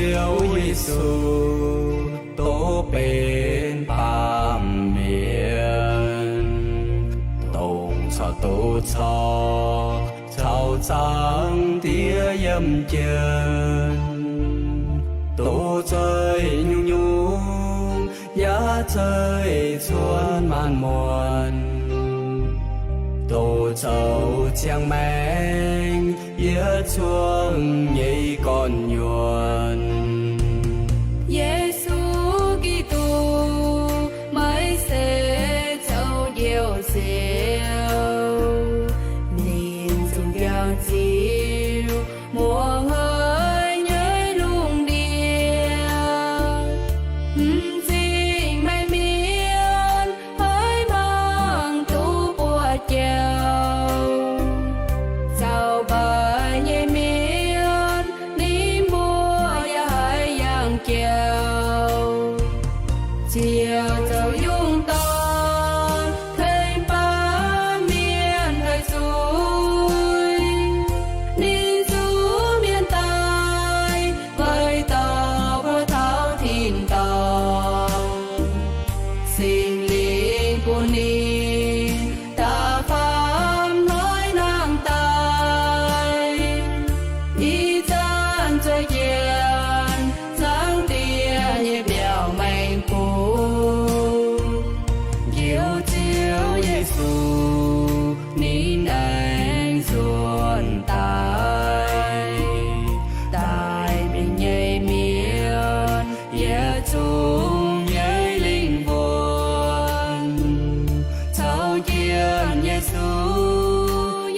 Ziouv Yesu, dongh benx baamh mienh, dongh corc doz corc caux Zaangc Diex yiem jienv, doz zeih nyungc-nyungc yaac zeih cuotv maanc muonc, doz zoux ziangh maengc yie zuangx nyei gorn-nyuonh. Yesu Giduc, meih se zoux Njoux Ziouv, ninh zungv jangx ziux muoz-hnoi nyei lungh ndiev. M'zing meih mienh haiz mangc duqv buoz-jauv, zaux mbaih nyei mienh ninh mbuo yaac haiz yangh jauv. Ziouv zoux yungh dorn tengx baamh mienh haih zuqc ninh zuqc mienh daaih, weic dorh mbuo taux tin-dorngh. Singx Lingh bun ninh da'faam hnoi nangh daaih, ih zanc zueih jienv Zaangc Diex nyei mbiaauc maengx bung. Njoux Ziouv Yesu ninh aengx nzuonx daaih, daaih mingh nyei mienh yietc zungv nyei lingh wuonh. Caux jienv Yesu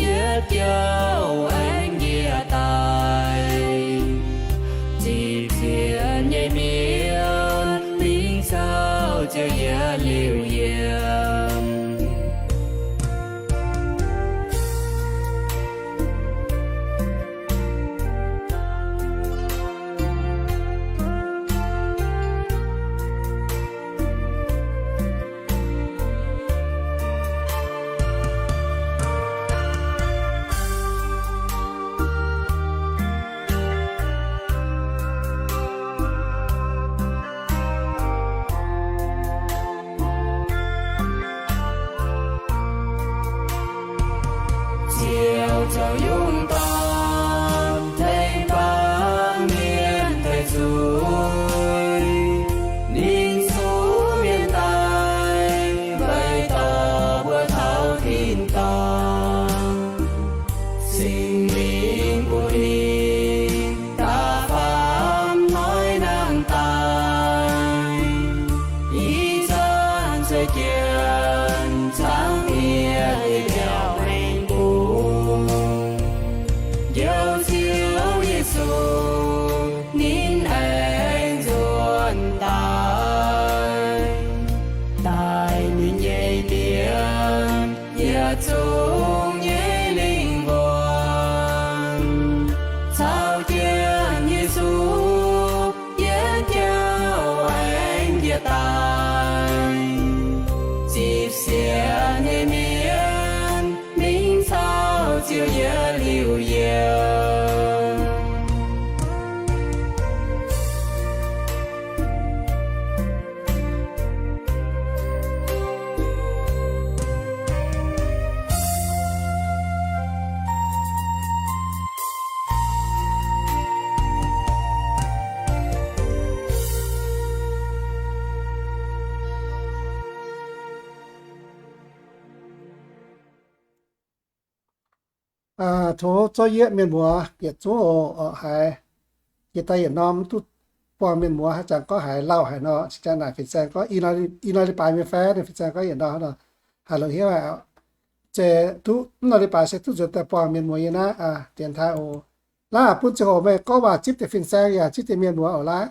yietc jouh aengx njiec daaih, zipv sienx nyei mienh mingh caux Ziouv yietc liuz yiem. Ziouv zoux yungh dorn tengx baamh mienh daic zuiz, ninh zuqc mienh daaih, weic dorh mbuo taux tin-dorngh. Singx Lingh bun ninh da'faam hnoi nangh daaih, ih zanc zueih jienv Zaangc Diex nyei mbiaauc maengx bung. Njoux Ziouv Yesu ninh aengx nzuonx daaih, daaih mingh nyei mienh yietc zungv nyei lingh wuonh. Caux jienv Yesu yietc jouh aengx njiec daaih, zipv sienx nyei mienh mingh caux Ziouv yietc liuz yiem. Tov zorqv yieqv mienh muoz yietc zungv oc, haiz jiex daaih yietc norm duqv buangh mienh muoz haaix zanc gorngv haiz lauh haic nor, cingx naaic fin-saeng gorngv, ih hnoi leiz-baaix mienh fai, fin-saeng gorngv yietc norm nor, haaix longc hnyouv haic. Zeiz duqv mv norm leiz-baaix se duqv nzuonx daaih buangh mienh muoz yiem naaiv dienx taaih oc. Laav bun ziangh hoc meih gorngv waac zipv deix fin-saeng yaac zipv deix mienh muoz oc laav.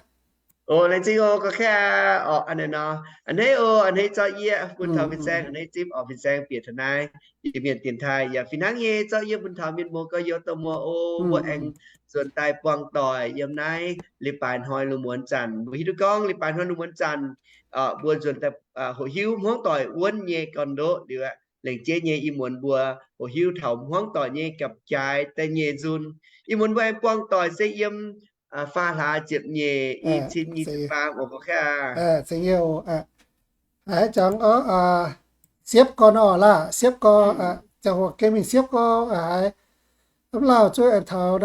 Oc, laengz zingh oc, gorngv kaav oc, a'hneiv nor, a'hneiv oc, a'hneiv zorqv yieqv bun taux fin-saeng, a'hneiv zipv oc, fin-saeng bieqc taux naaiv Iu-Mienh dienx taaih yaac fih hnangv nyei zorqv yieqv bun taux mienh muoz gorx-youz dorh muoz oc. Mbuo aengx nzuonx daaih buangh doic yiem naaiv leiz-baaix hnoi lungh muonz zanc. Mbuo hiuv duqv gorngv leiz-baaix hnoi lungh muonz zanc, mbuo nzuonx daaih hoqc hiuv hmuangv doic wuonv nyei gorn-ndoqv liuz aqv. Lengc jeiv nyei ih muonz mbuo hoqc hiuv taux hmuangv doic nyei gapv-jaaix daaih nyeic nzunc. Ih muonz mbuo aengx buangh doic se yiem faah hlaax ziepc nyeic, i cin nyic ziepc faam oc, gorngv kaav. Haiz jangx oc, siepv gorn oc laah, siepv gorn, ziangh hoc gengh mingh siepv gorn haiz, mv lauh zuov aengx taux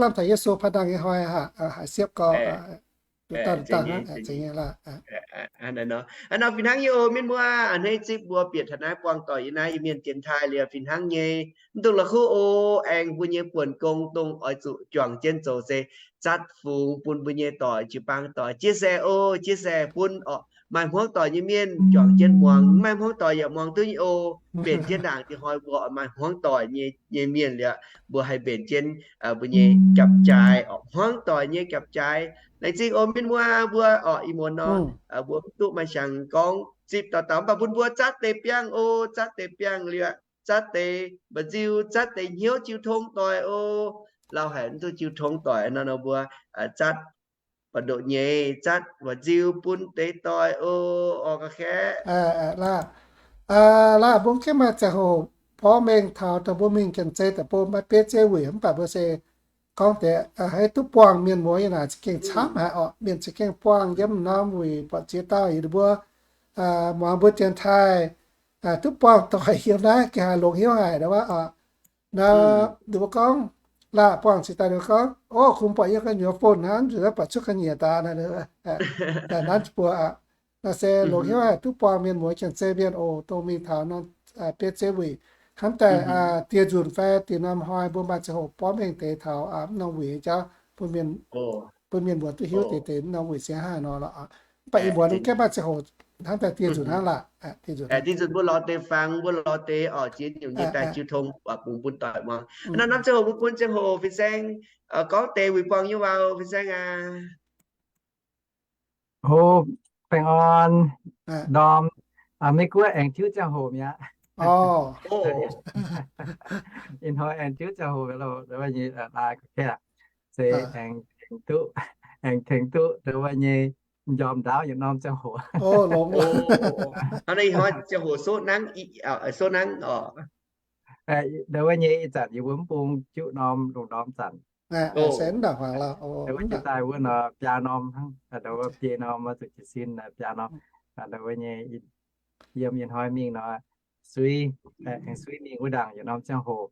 lamh taux Yesu paa dangh nyei hnoi, haiz siepv gorn, duqv dangh, duqv dangh, Hnangv nor fih hnangv nyei oc mienh muoz, a'hneiv zipv mbuo bieqc taux naaiv buangh doic yiem naaiv Iu-Mienh dienx taaih liuz fih hnangv nyei. Mv dungx la'kuqv oc, aengx mbuo nyei buonc gong dongh oix zuqc juangc jienv zoux se zatv fungx bun mbuo nyei doic, jiu-baang doic, chia sẻ oc, chia sẻ bun oc, maaih hmuangv doic nyei mienh juangc jienv muangx, maaih hmuangv doic yaac muangx duqv nyei oc. Mbenc jienv ndaangc diuh hnoi mbuo oix maaih hmuangv doic nyei mienh liuz, mbuo haih mbenc jienv mbuo nyei japc jaaix oc, hmuangv doic nyei japc jaaix. Laengz zingh oc mienh muoz, mbuo oc ih muonz nor mbuo mv duqv maaih siang gorngv zipv dauh dauh, mv baac bun mbuo zatv deix biangh oc, zatv deix biangh liuz, zatv deix mba'nziu, zatv deix hnyouv jiu tong doic oc. Lauh haic mv duqv jiu tong doic nor, nor mbuo zatv ba'ndoqc nyei, zatv mba'nziu bun deix doic oc, oc ga'kaeqv. Laah, mbuo mv gaengh maaih ziangh hoc porv mengh taux dongh mbuo mingh Janx-Zei deic-bung maiv betv zeiv wuic, mv baac mbuo se gorngv deix haiz duqv buangh mienh muoz yiem naaic za'gengh camv haic oc. Mienh za'gengh buangh yiem norm wuic buatc ziex dauh yie mbuo muangx mbuo dienx taaih duqv buangh doic yiem naaiv gengh haiz longx hnyouv haic ndau wuov oc. Naaiv ninh mbuo gorngv, laah buangh ziex dauh ninh mbuo gorngv, Ov, kungx buatc yiem ga'nyuoz phone hnangv, nzueic naaiv buatc cuotv ga'nyiec daaih, daaih nanv buo aqv. Naaiv se longx hnyouv haic duqv buangh mienh muoz Janx-Zei mienh oc, dongh mingh taux norm betv zeiv wuic. Hnamv daaih dieh nzunc fai dieh norm hnoi mbuo maaih ziangh hoc borv mengh deix taux mv norm wuic nyei jauv bun mienh muoz duqv hiuv deix deix mv norm wuic se haaix nor lorqc. Mv baac ih muonz mv gaengh maaih ziangh hoc, hnangv daaih dieh nzunc hnangv laah. Dieh nzunc mbuo lorz deix fangx, mbuo lorz deix oc ziex nyungc nyei daaih jiu tong bungx bun doic muangx. Naaiv norm ziangh hoc mbuo bun ziangh hoc fin-saeng gorngv deix wuic buangh nyei waac, fin-saeng aac. Baengh orn, ndorm, Meiv Guoqv aengx tiuv ziangh hoc mi'aqv. Ih hnoi aengx tiuv ziangh hoc loh, ndau wuov nyei laaix gorqv-kaeqv se aengx tengx duqv, aengx tengx duqv ndau wuov nyei njormh ndaauv yietc norm ziangh hoc. Hnangv naaiv ih hnoi ziangh hoc soqv nangv, soqv nangv oc. Ndau wuov nyei ih zanc yie mbuo mv bung juqv norm lungh ndorm zanc. Ndau wuov jiex daaih wuov nor biaa norm hnangv, ndau wuov biei norm oix zuqc jiez sin biaa norm. Ndau wuov nyei yiem ih hnoi mingh nor, suiv, aengx suiv mingh wuov ndaangc yietc norm ziangh hoc.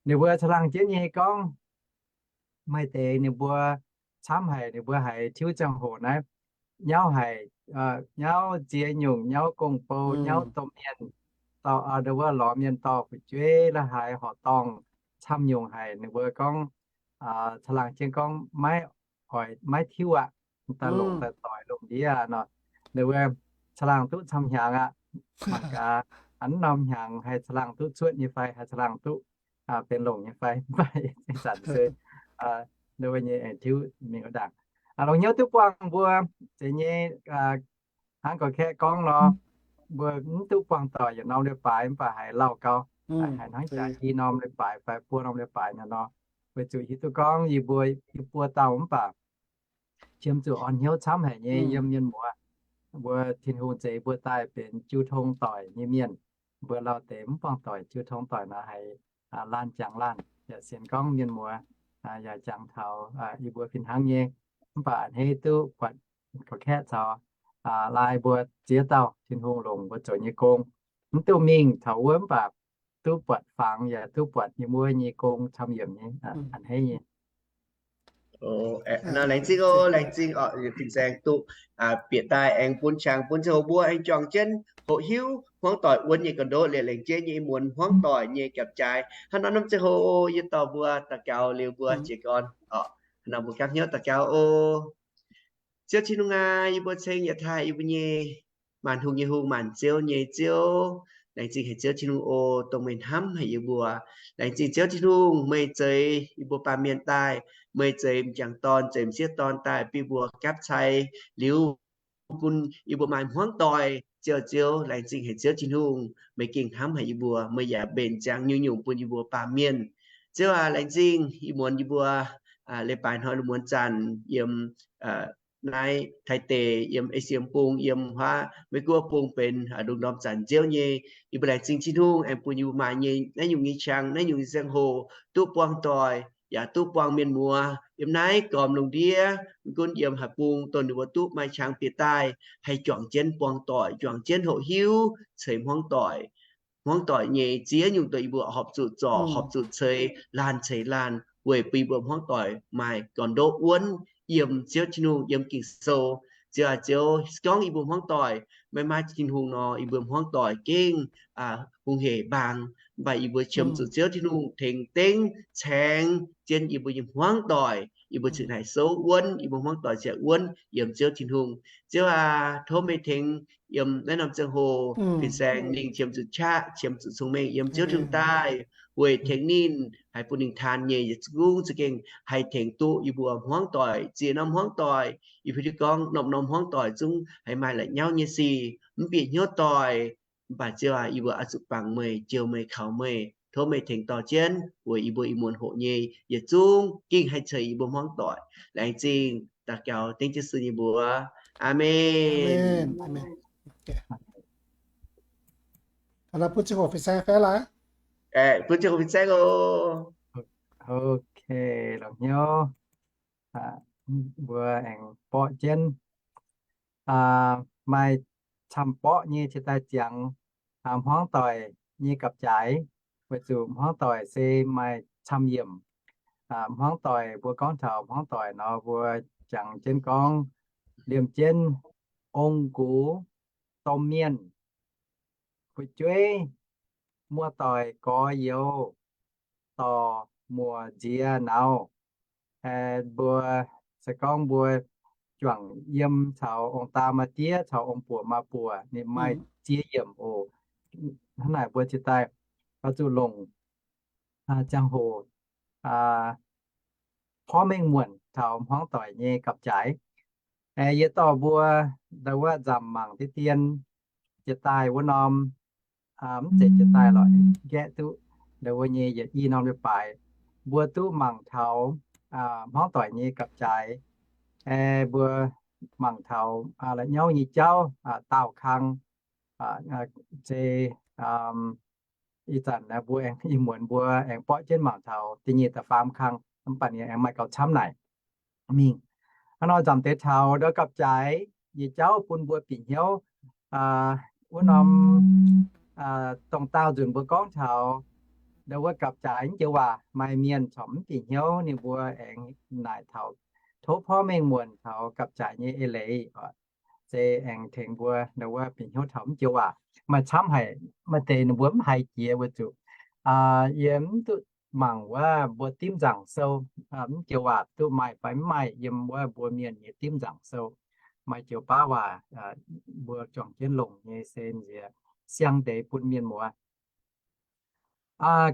Ninh mbuo caangh laangh jienv nyei gorngv, maaih deix ninh mbuo camv haic, ninh mbuo haiz tiuv ziangh hoc naaiv nyauv haic, nyauv ziex nyungc, nyauv gong-bou, nyauv domh mienh, dorh ndau wuov lorz mienh dorh fu'jueiv la'haaix horqc dorngh camv nyungc haic. Ninh mbuo gorngv, caangh laangh jienv gorngv maiv oix, maiv tiuv aqv, daaih longc daaih doic lungh ndiev aqv nor. Ninh mbuo caangh laangh duqv camv hnyangx aqv. Mangc gaax, a'hneiv norm hnyangx haih caangh laangh duqv cuotv nyei fai, haih caangh laangh duqv benx longc nyei fai. Mv baac ih zanc se ndau wuov nyei aengx tiuv mingh wuov ndaangc. Longc hnyouv duqv buangh mbuo zeiz nyei, hnangv gorqv-kaeqv gorngv nor, mbuo mv duqv buangh doic yietc norm leiz-baaix mv baac haiz lauh gau, haiz hnangv jaax i norm leiz-baaix fai buo norm leiz-baaix nor. Weic zuqc hiuv duqv gorngv yie mbuo, yie buo dauh mv baac qiemx zuqc orn hnyouv camv haic nyei yiem mienh muoz. Mbuo Tin-Hungh zeix mbuo daaih benx jiu tong doic nyei mienh. Mbuo lauh deix mv buangh doic jiu tong doic nor haiz laanh jangx laanh, yaac sienx gorngv mienh muoz, yaac jangx taux yie mbuo fih hnangv nyei. Mv baac a'hneiv duqv buatc gorqv-kaeqv caux laai mbuo ziex dauh Tin-Hungh longc mbuo zoux nyei gong. Mv duqv mingh taux wuov mv baac duqv buatc fangx yaac duqv buatc yie mbuo nyei gong camv yiemc nyei, a'hneiv nyei. Nor laengz zingh oc, laengz zingh oc, fin-saeng duqv bieqc daaih aengx bun qangx bun ziangh hoc mbuo aengx juangc jienv hoqc hiuv hmuangv doic wuonv nyei ga'ndoqv liuz laengz jienv nyei ih muonz hmuangv doic nyei gapv-jaaix. Hnangv nor norm ziangh hoc yie dorh mbuo daux gaux liuz mbuo jiez gorn oc. Hnangv nor mbuo gapv hnyouv daux gaux oc. Ziouv Tin-Hungh aac, yie mbuo ceng yietc taaih yie mbuo nyei maanc hungh nyei Hungh, maanc ziouv nyei Ziouv. Laengz zingh haic Ziouv Tin-Hungh oc, dongh meih hnamv haic yie mbuo. Laengz zingh Ziouv Tin-Hungh, meih zeix yie mbuo baamh mienh daaih, meih zeix m'jangc dorn, zeix m'sieqv dorn daaih bun mbuo gapv cai liuz bun yie mbuo maaih hmuangv doic. Ziouv, Ziouv, laengz zingh haic Ziouv Tin-Hungh, meih gengh hnamv haic yie mbuo, meih yaac mbenc ziangx nyungc-nyungc bun yie mbuo baamh mienh. Ziouv aac, laengz zingh ih muonz yie mbuo leiz-baaix hnoi lungh muonz zanc yiem naaiv Taiv deic, yiem Esie Bung, yiem huaav Meiv Guoqv Bung benx lungh ndorm zanc nziouv nyei. Yie mbuo laengz zingh Tin-Hungh aengx bun yie mbuo maaih nyei naaiv nyungc nyei qangx, naaiv nyungc nyei ziangh hoc duqv buangh doic, yaac duqv buangh mienh muoz yiem naaiv gormx lungh ndiev, mv gunv yiem haaix bung, dongh ninh mbuo duqv maaih qangx bieqc daaih, haih juangc jienv buangh doic, juangc jienv hoqc hiuv ceix hmuangv doic. Hmuangv doic nyei ziex nyungc dongh yie mbuo horpc zuqc zorc, horpc zuqc ceix, laanh ceix laanh, weic bun yie mbuo hmuangv doic maaih gorn-ndoqv wuonv yiem Ziouv Tin-Hungh, yiem Ging-Sou. Ziouv aac, Ziouv, se gorngv yie mbuo hmuangv doic maiv maaih Tin-Hungh nor, yie mbuo hmuangv doic gengh hungh hec mbaang. Mv baac yie mbuo qiemx zuqc Ziouv Tin-Hungh tengx dengv caengx jienv yie mbuo nyei hmuangv doic, yie mbuo ziouc haih souv wuonv, yie mbuo hmuangv doic ziouc wuonv yiem Ziouv Tin-Hungh. Ziouv aac, tov meih tengx yiem naaiv norm ziangh hoc fin-saeng mingh qiemx zuqc qaqv, qiemx zuqc cong-mengh yiem Ziouv Tin-Hungh daaih, weic tengx ninh, haih bun ninh taan nyei yietc zungv za'gengh haih tengx duqv yie mbuo hmuangv doic, ziex norm hmuangv doic. Yie mbuo hiuv gorngv norm-norm hmuangv doic zungv haih maaih la'nyauv nyei sic, mv bieqc hnyouv doic. Mv baac Ziouv aac, yie mbuo oix zuqc bangc meih, jouh meih, kaux meih. Tov meih tengx dorh jienv weic yie mbuo ih muonz hoqc nyei yietc zungv gengh haih ceix yie mbuo hmuangv doic. Laengz zingh daux gaux dengv Yesu nyei mbuox. Aamen. Bun ziangh hoc fin-saeng oc. Ok, longc hnyouv mbuo aengx borqv jienv maaih camv borqv nyei ciex daaih ziangx hmuangv doic nyei gapv-jaaix, weic zuqc hmuangv doic se maaih camv yiemc. Hmuangv doic, mbuo gorngv taux hmuangv doic nor, mbuo jangx jienv gorngv liemh jienv ong-gux, domh mienh, fu'jueiv, muoz-doic gorx-youz, dorc, muoc, nziex, nauz. Mbuo se gorngv mbuo juangc yiem caux ong-daa maa-diev caux ong-buoc maa-buoc, ninh maaih ziex yiemc oc. Hnangv naaic mbuo ciex daaih oix zuqc longc ziangh hoc porv mengh muonc taux hmuangv doic nyei gapv-jaaix. Yie dorh mbuo ndau wuov nzamc mangc deix dien jiex daaih wuov norm, mv zeiz jiex daaih lorqc, nqaeqv duqv ndau wuov nyei yietc i norm leiz-baaix, mbuo duqv mangc taux hmuangv doic nyei gapv-jaaix. Mbuo mangc taux la'nyauv nyei jauv, daauh kang, se ih zanc mbuo aengx ih muonz mbuo aengx borqv jienv mangc taux da'nyeic da'faam kang, mv baac ninh aengx maaih gauh camv naaic mingh. Hnangv nor nzamc deix taux ndau gapv-jaaix nyei jauv bun mbuo bieqc hnyouv. Wuov norm dongh daauh nzunc mbuo gorngv taux ndau wuov gapv-jaaix mv joux waac, maaih mienh corc mv bieqc hnyouv, ninh mbuo aengx naaic taux tov porv mengh muonc taux gapv-jaaix nyei eix leiz, se aengx tengx mbuo ndau wuov bieqc hnyouv taux mv joux waac. Maaih camv haic, maaih deix ninh mbuo mv haiz jiex weic zuqc yie mv duqv mangc wuov mbuo dimv nzaangc sou, mv joux waac duqv maaih fai mv maaih yiem wuov mbuo mienh nyei dimv nzaangc sou. Maaih joux baav waac mbuo juangc jienv longc nyei se nziex siang deix bun mienh muoz.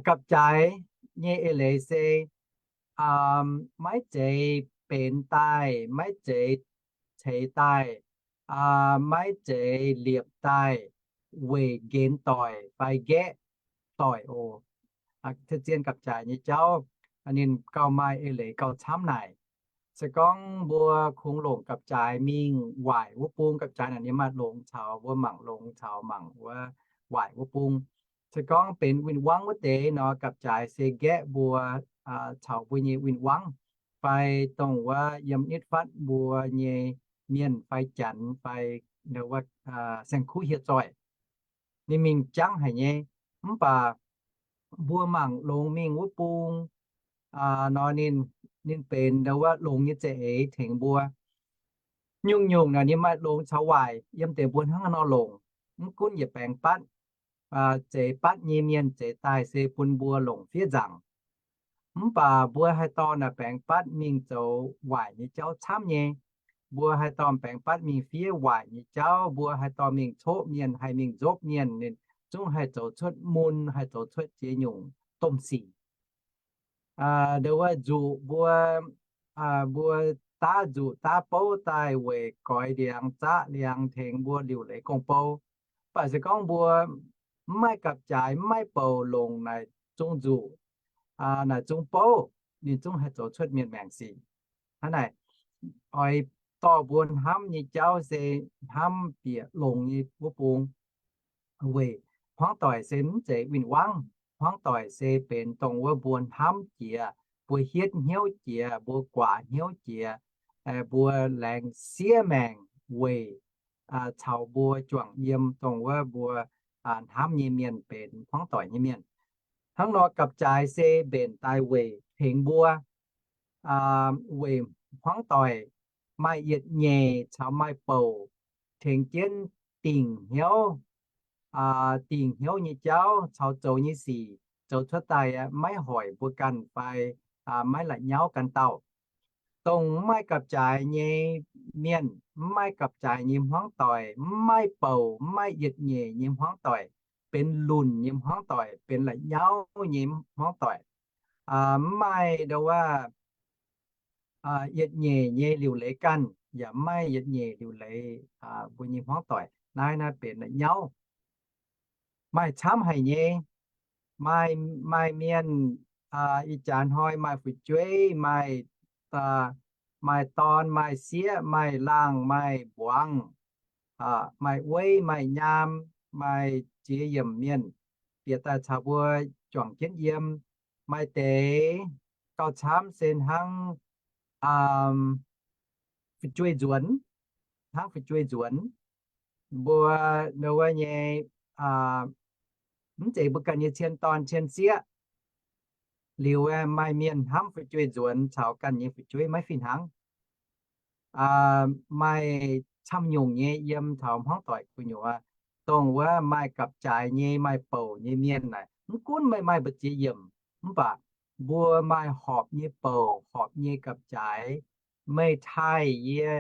Gapv-jaaix nyei eix leiz se maiv zeiz benx daaih, maiv zeiz ceix daaih, maiv zeiz liepc daaih weic nqenx doic fai nqaeqv doic oc. Zien gapv-jaaix nyei jauv ninh gauh maaih eix leiz gauh camv naaic. Se gorngv mbuo kungx longc gapv-jaaix mingh waaic wuov bung, gapv-jaaix naaic ninh maaih longx caux mbuo mangc longx caux mangc wuov waaic wuov bung. Se gorngv benx win-wangv wuov deix nor, gapv-jaaix se nqaeqv mbuo caux mbuo nyei win-wangv, fai dongh wuov yiem nitv fatv mbuo nyei mienh fai janx fai wuov saeng-kuv hieh zoih. Ninh mingh jangv haic nyei. Mv baac mbuo mangc longx mingh wuov bung nor, ninh benx wuov longx nyei za'eix tengx mbuo. Nyungc-nyungc naaic ninh maaih longx caux waaic yiem deix mbuo hnangv haaix nor longc. Mv gunv yietc baengx batv, zeix batv nyei mienh zeix daaih se bun mbuo longc fiev nzaangc. Mv baac mbuo haih dorh naaic baengx batv mingh zoux waaic nyei jauv camv nyei. Mbuo haih dorh baengx batv mingh fiev waaic nyei jauv, mbuo haih dorh mingh coqv mienh, haih mingh nzopv mienh, ninh zungv haih zoux cuotv mun, haih zoux cuotv ziex nyungc domh sic. Ndo wuov nzuqc mbuo, mbuo daav nzuqc daav bouv daaih weic goix ndiangx zaqv liangx tengx mbuo liuc leiz gong-bou. Mv baac se gorngv mbuo mv maaih gapv-jaaix, mv maaih bouc longc naaic zungv nzuqc, naaic zungv bouv, ninh zungv haih zoux cuotv mienh maengc sic. Hnangv naaic, oix dorh mbuo hnamv nyei jauv se hnamv bieqc longx nyei wuov bung. Weic hmuangv doic se mv zeiz win-wangv. Hmuangv doic se benx dongh wuov mbuo hnamv jiex, mbuo hietv hnyouv jiex, mbuo guaax hnyouv jiex, mbuo laengz siev maengc weic caux mbuo juangc yiem dongh wuov mbuo hnamv nyei mienh benx hmuangv doic nyei mienh. Hnangv nor gapv-jaaix se mbenc daaih weic tengx mbuo, weic hmuangv doic maaih yietc nyeic caux maaih bouc, tengx jienv dingc hnyouv, dingc hnyouv nyei jauv caux zoux nyei sic zoux cuotv daaih maiv hoic mbuo ganh fai maiv la'nyauv ganh dauh. Dongh mv maaih gapv-jaaix nyei mienh, mv maaih gapv-jaaix nyei hmuangv doic, mv maaih bouc, mv maaih yietc nyeic nyei hmuangv doic, benx lunc nyei hmuangv doic, benx la'nyauv nyei hmuangv doic, mv maaih ndo wuov yietc nyeic nyei liuc leiz ganh, yaac mv maaih yietc nyeic liuc leiz mbuo nyei hmuangv doic. Naaiv naaiv benx la'nyauv. Maaih camv haic nyei. Maaih, maaih mienh ih jaax hnoi maaih fu'jueiv, maaih, maaih dorn, maaih sieqv, maaih laangh, maaih mbuangz, maaih weiv, maaih nyaam, maaih ziex yiemc mienh bieqc daaih caux mbuo juangc jienv yiem. Maaih deix gauh camv se hnangv fu'jueiv nzuonx, hnangv fu'jueiv nzuonx. Mbuo ndo wuov nyei, mv zeiz mbuo ganh nyei cien dorn cien sieqv. Liuz maaih mienh hnamv fu'jueiv nzuonx caux ganh nyei fu'jueiv maiv fih hnangv. Maaih camv nyungc nyei yiem taux hmuangv doic gu'nyuoz, dongh wuov maaih gapv-jaaix nyei, maaih bouc nyei mienh naaic, mv gunv meih maaih mbu'ziex yiemc, mv baac mbuo maaih horpc nyei bouc, horpc nyei gapv-jaaix. Meih taaih yie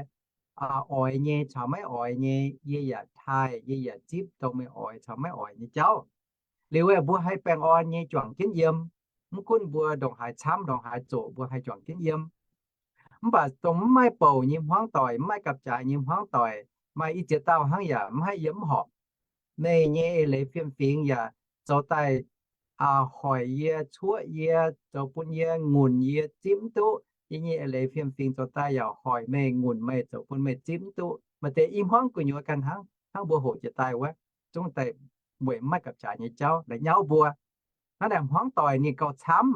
oix nyei caux maiv oix nyei, yie yaac taaih, yie yaac zipv dongh meih oix caux maiv oix nyei jauv. Liuz aeqv, mbuo haih baengh orn nyei juangc jienv yiem. Mv gunv mbuo ndongc haaix camv, ndongc haaix zoqc, mbuo haih juangc jienv yiem. Mv baac dongh mv maaih bouc nyei hmuangv doic, mv maaih gapv-jaaix nyei hmuangv doic, maaih i ziex dauh hnangv yaac mv haih yiem mv horpc. Meih nyei eix leiz fiem-fingx yaac zoux daaih hoic yie, cuoqv yie, zoux bun yie ngunc yie zipv mv duqv. Yie nyei eix leiz fiem-fingx zoux daaih yaac hoic meih, ngunc meih, zoux bun meih zipv mv duqv. Maaih deix i hmuangv gu'nyuoz ganh hnangv, hnangv mbuo hoqc jiex daaih wuov, zungv daaih weic mv maaih gapv-jaaix nyei jauv la'nyauv mbuo. Hnangv naaic hmuangv doic ninh gauh camv.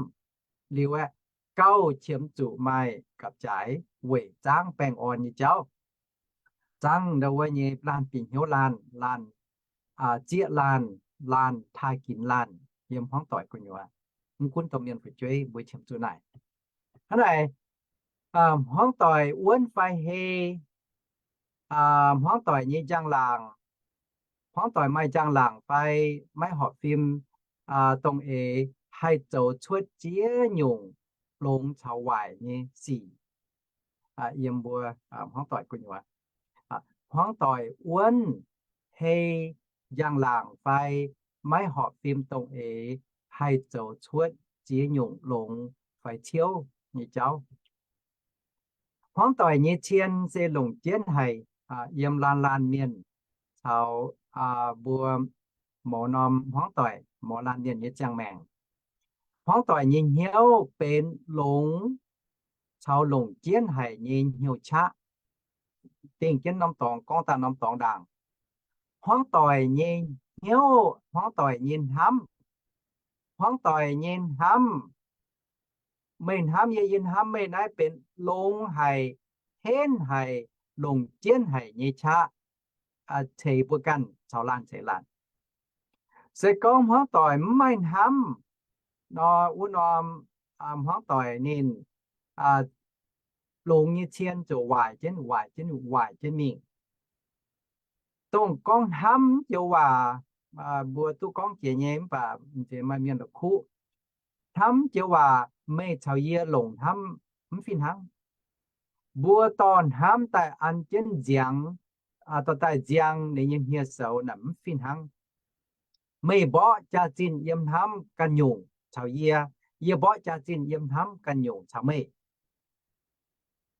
Liuz aeqv, gauh qiemx zuqc maaih gapv-jaaix weic zaangv baengh orn nyei jauv, zaangv ndo wuov nyei laanh bieqc hnyouv laanh, laanh zieqv laanh, laanh taaih ginx laanh yiem hmuangv doic gu'nyuoz. Mv gunv domh mienh fu'jueiv, mbuo qiemx zuqc naaic. Hnangv naaic, hmuangv doic wuonv fai hei, hmuangv doic nyei njang-laangc, hmuangv doic maaih njang-laangc fai maiv horpc fim, dongh eix haih zoux cuotv ziex nyungc longx caux waaic nyei sic yiem mbuo hmuangv doic gu'nyuoz. Hmuangv doic wuonv, hei, njang-laangc fai maiv horpc fim dongh eix haih zoux cuotv ziex nyungc longx fai ciouv nyei jauv. Hmuangv doic nyei cien se longc jienv haic yiem laanh laanh mienh caux mbuo mouz norm hmuangv doic, mouz laanh mienh nyei ziangh maengc. Hmuangv doic nyei hnyouv benx longx caux longc jienv haic nyei hnyouv qaqv. Dingh jienv norm dorngx gorngv daaih norm dorngx ndaangc. Hmuangv doic nyei hnyouv, hmuangv doic nyei hnamv, hmuangv doic nyei hnamv, meih hnamv yie, yie hnamv meih naaiv benx longx haic, henv haic, longc jienv haic nyei qaqv ceix mbuo ganh caux laanh ceix laanh. Se gorngv hmuangv doic mv maaih hnamv nor, wuov norm hmuangv doic ninh longx nyei cien ziouc waaic jienv, waaic jienv, waaic jienv mingh. Dongh gorngv hnamv joux waac, mbuo duqv gorngv jiex nyei mv baac maaih mienh la'kuqv. Hnamv joux waac meih caux yie longc hnamv mv fih hnangv. Mbuo dorh hnamv daaih an jienv nziangx, dorh daaih nziang ninh nyei hmie soux naaic mv fih hnangv. Meih mborqv jaax-zinh yiem hnamv ganh nyungc caux yie, yie mborqv jaax-zinh yiem hnamv ganh nyungc caux meih.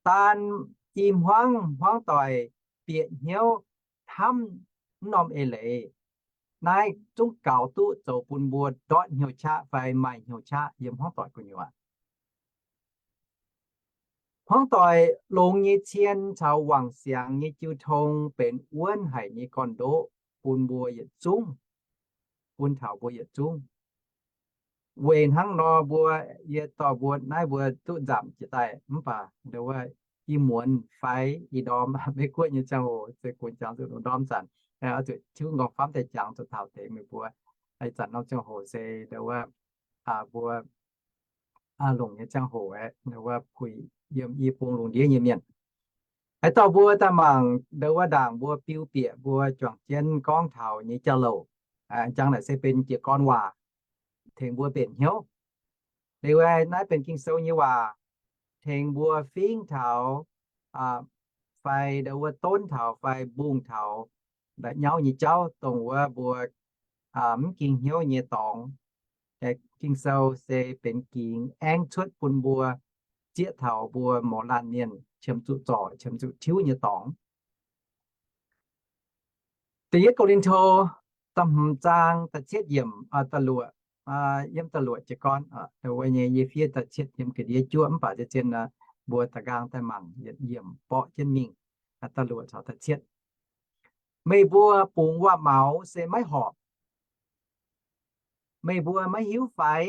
Daan i hmuangv, hmuangv doic bieqc hnyouv hnamv mv norm eix leiz, naaiv zungv gaux duqv zoux bun mbuo ndortv hnyouv qaqv fai maaih hnyouv qaqv yiem hmuangv doic gu'nyuoz. Hmuangv doic longx nyei cien caux wangc siangx nyei jiu tong benx wuonv haic nyei gorn-ndoqv bun mbuo yietc zungv, bun taux mbuo yietc zungv. Weic hnangv nor mbuo, yie dorh mbuo naaiv mbuo duqv nzamc jiez daaih mv baac ndo wuov, ih muonz fai ih ndorm Meiv Guoqv nyei ziangh hoc se gunv jangx zuqc lungh ndorm zanc, zuqc tiuv nqorngv famv daaih jangx zuqc taux deix meih mbuo. Ih zanc norm ziangh hoc se ndo wuov, mbuo longc nyei ziangh hoc aeqv, ndo wuov puix yiem i bung lungh ndiev nyei mienh. Haaix dauh mbuo daaih mangc ndo wuov ndaangc mbuo biu bieqc mbuo juangc jienv gorngv taux nyei jauv-louc, jangx naaic se benx jiez gorn waac tengx mbuo mbenc hnyouv. Liuz aeqv, naaiv benx Ging-Sou nyei waac tengx mbuo fingv taux fai ndo wuov donv taux fai mbungh taux nyauv nyei jauv dongh wuov mbuo mv ging hnyouv nyei dorngx. Ging-Sou se benx gingx aengv cuotv bun mbuo zieqv taux mbuo mouz laanh mienh qiemx zuqc zorc qiemx zuqc tiuv nyei dorngx. Da'yietv Ko^lin^to da'hmz zaang da'cietv yiemc, da'luoqc, yiem da'luoqc jiez gorn, nyei yie fiev da'cietv yiem ga'ndiev juoqv mv baac zien-zien mbuo da'nqaang daaih mangc yietc yiemc borqv jienv mingh, da'luoqc caux da'cietv. Meih mbuo bungx waac-maux se maiv horpc. Meih mbuo maiv hiuv fai?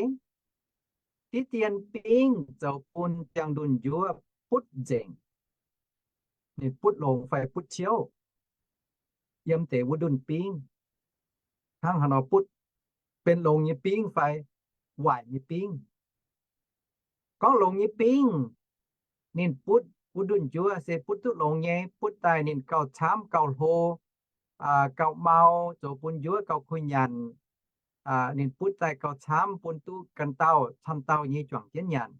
Diqv dien bingv zoux bun ziangh ndunh njuov butv nzengc. Ninh butv longx fai butv ciouv? Yiem deix wuov ndunh bingv hnangv haaix nor butv? Benx longx nyei bingv fai waaic nyei bingv? Gorngv longx nyei bingv, ninh butv wuov ndunh njuov se butv duqv longx nyei, butv daaih ninh gauh camv gauh hlo, gauh mau, zoux bun njuov gauh kuh nyanc. Ninh butv daaih gauh camv bun duqv ganh dauh camv dauh nyei juangc jienv nyanc,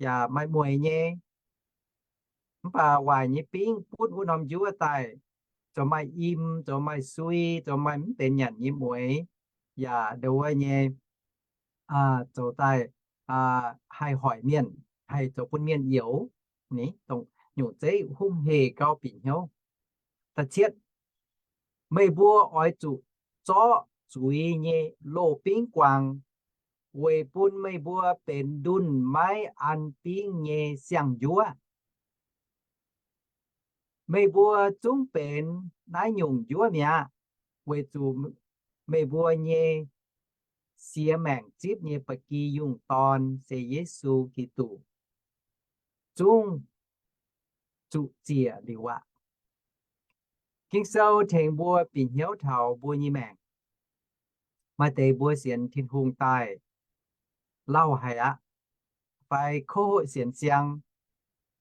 yaac maaih mueiz nyei. Mv baac waaic nyei bingv butv wuov norm njuov daaih zoux maaih im, zoux maaih sui, zoux maaih mv benx nyanc nyei mueiz, yaac ndo wuov nyei, zoux daaih haih hoic mienh, haih zoux bun mienh youx. Ni, dongh nyungc zeiv hungh hec gauh bieqc hnyouv. Da'cietv, meih mbuo oix zuqc zorqv zuiz nyei loz-bingv guangc, weic bun meih mbuo benx ndunh maiv an bingv nyei siang-njuov. Meih mbuo zungv benx naaiv nyungc njuov mi'aqv, weic zuqc meih mbuo nyei siex maengc zipv nyei ba'gi yungh dorn se Yesu Giduc zungv zuqc ziec liuz aqv. Ging-Sou tengx mbuo bieqc hnyouv taux mbuo nyei maengc. Maaih deix mbuo sienx Tin-Hungh daaih lauh haic aqv, fai kouv hoqc sienx siang.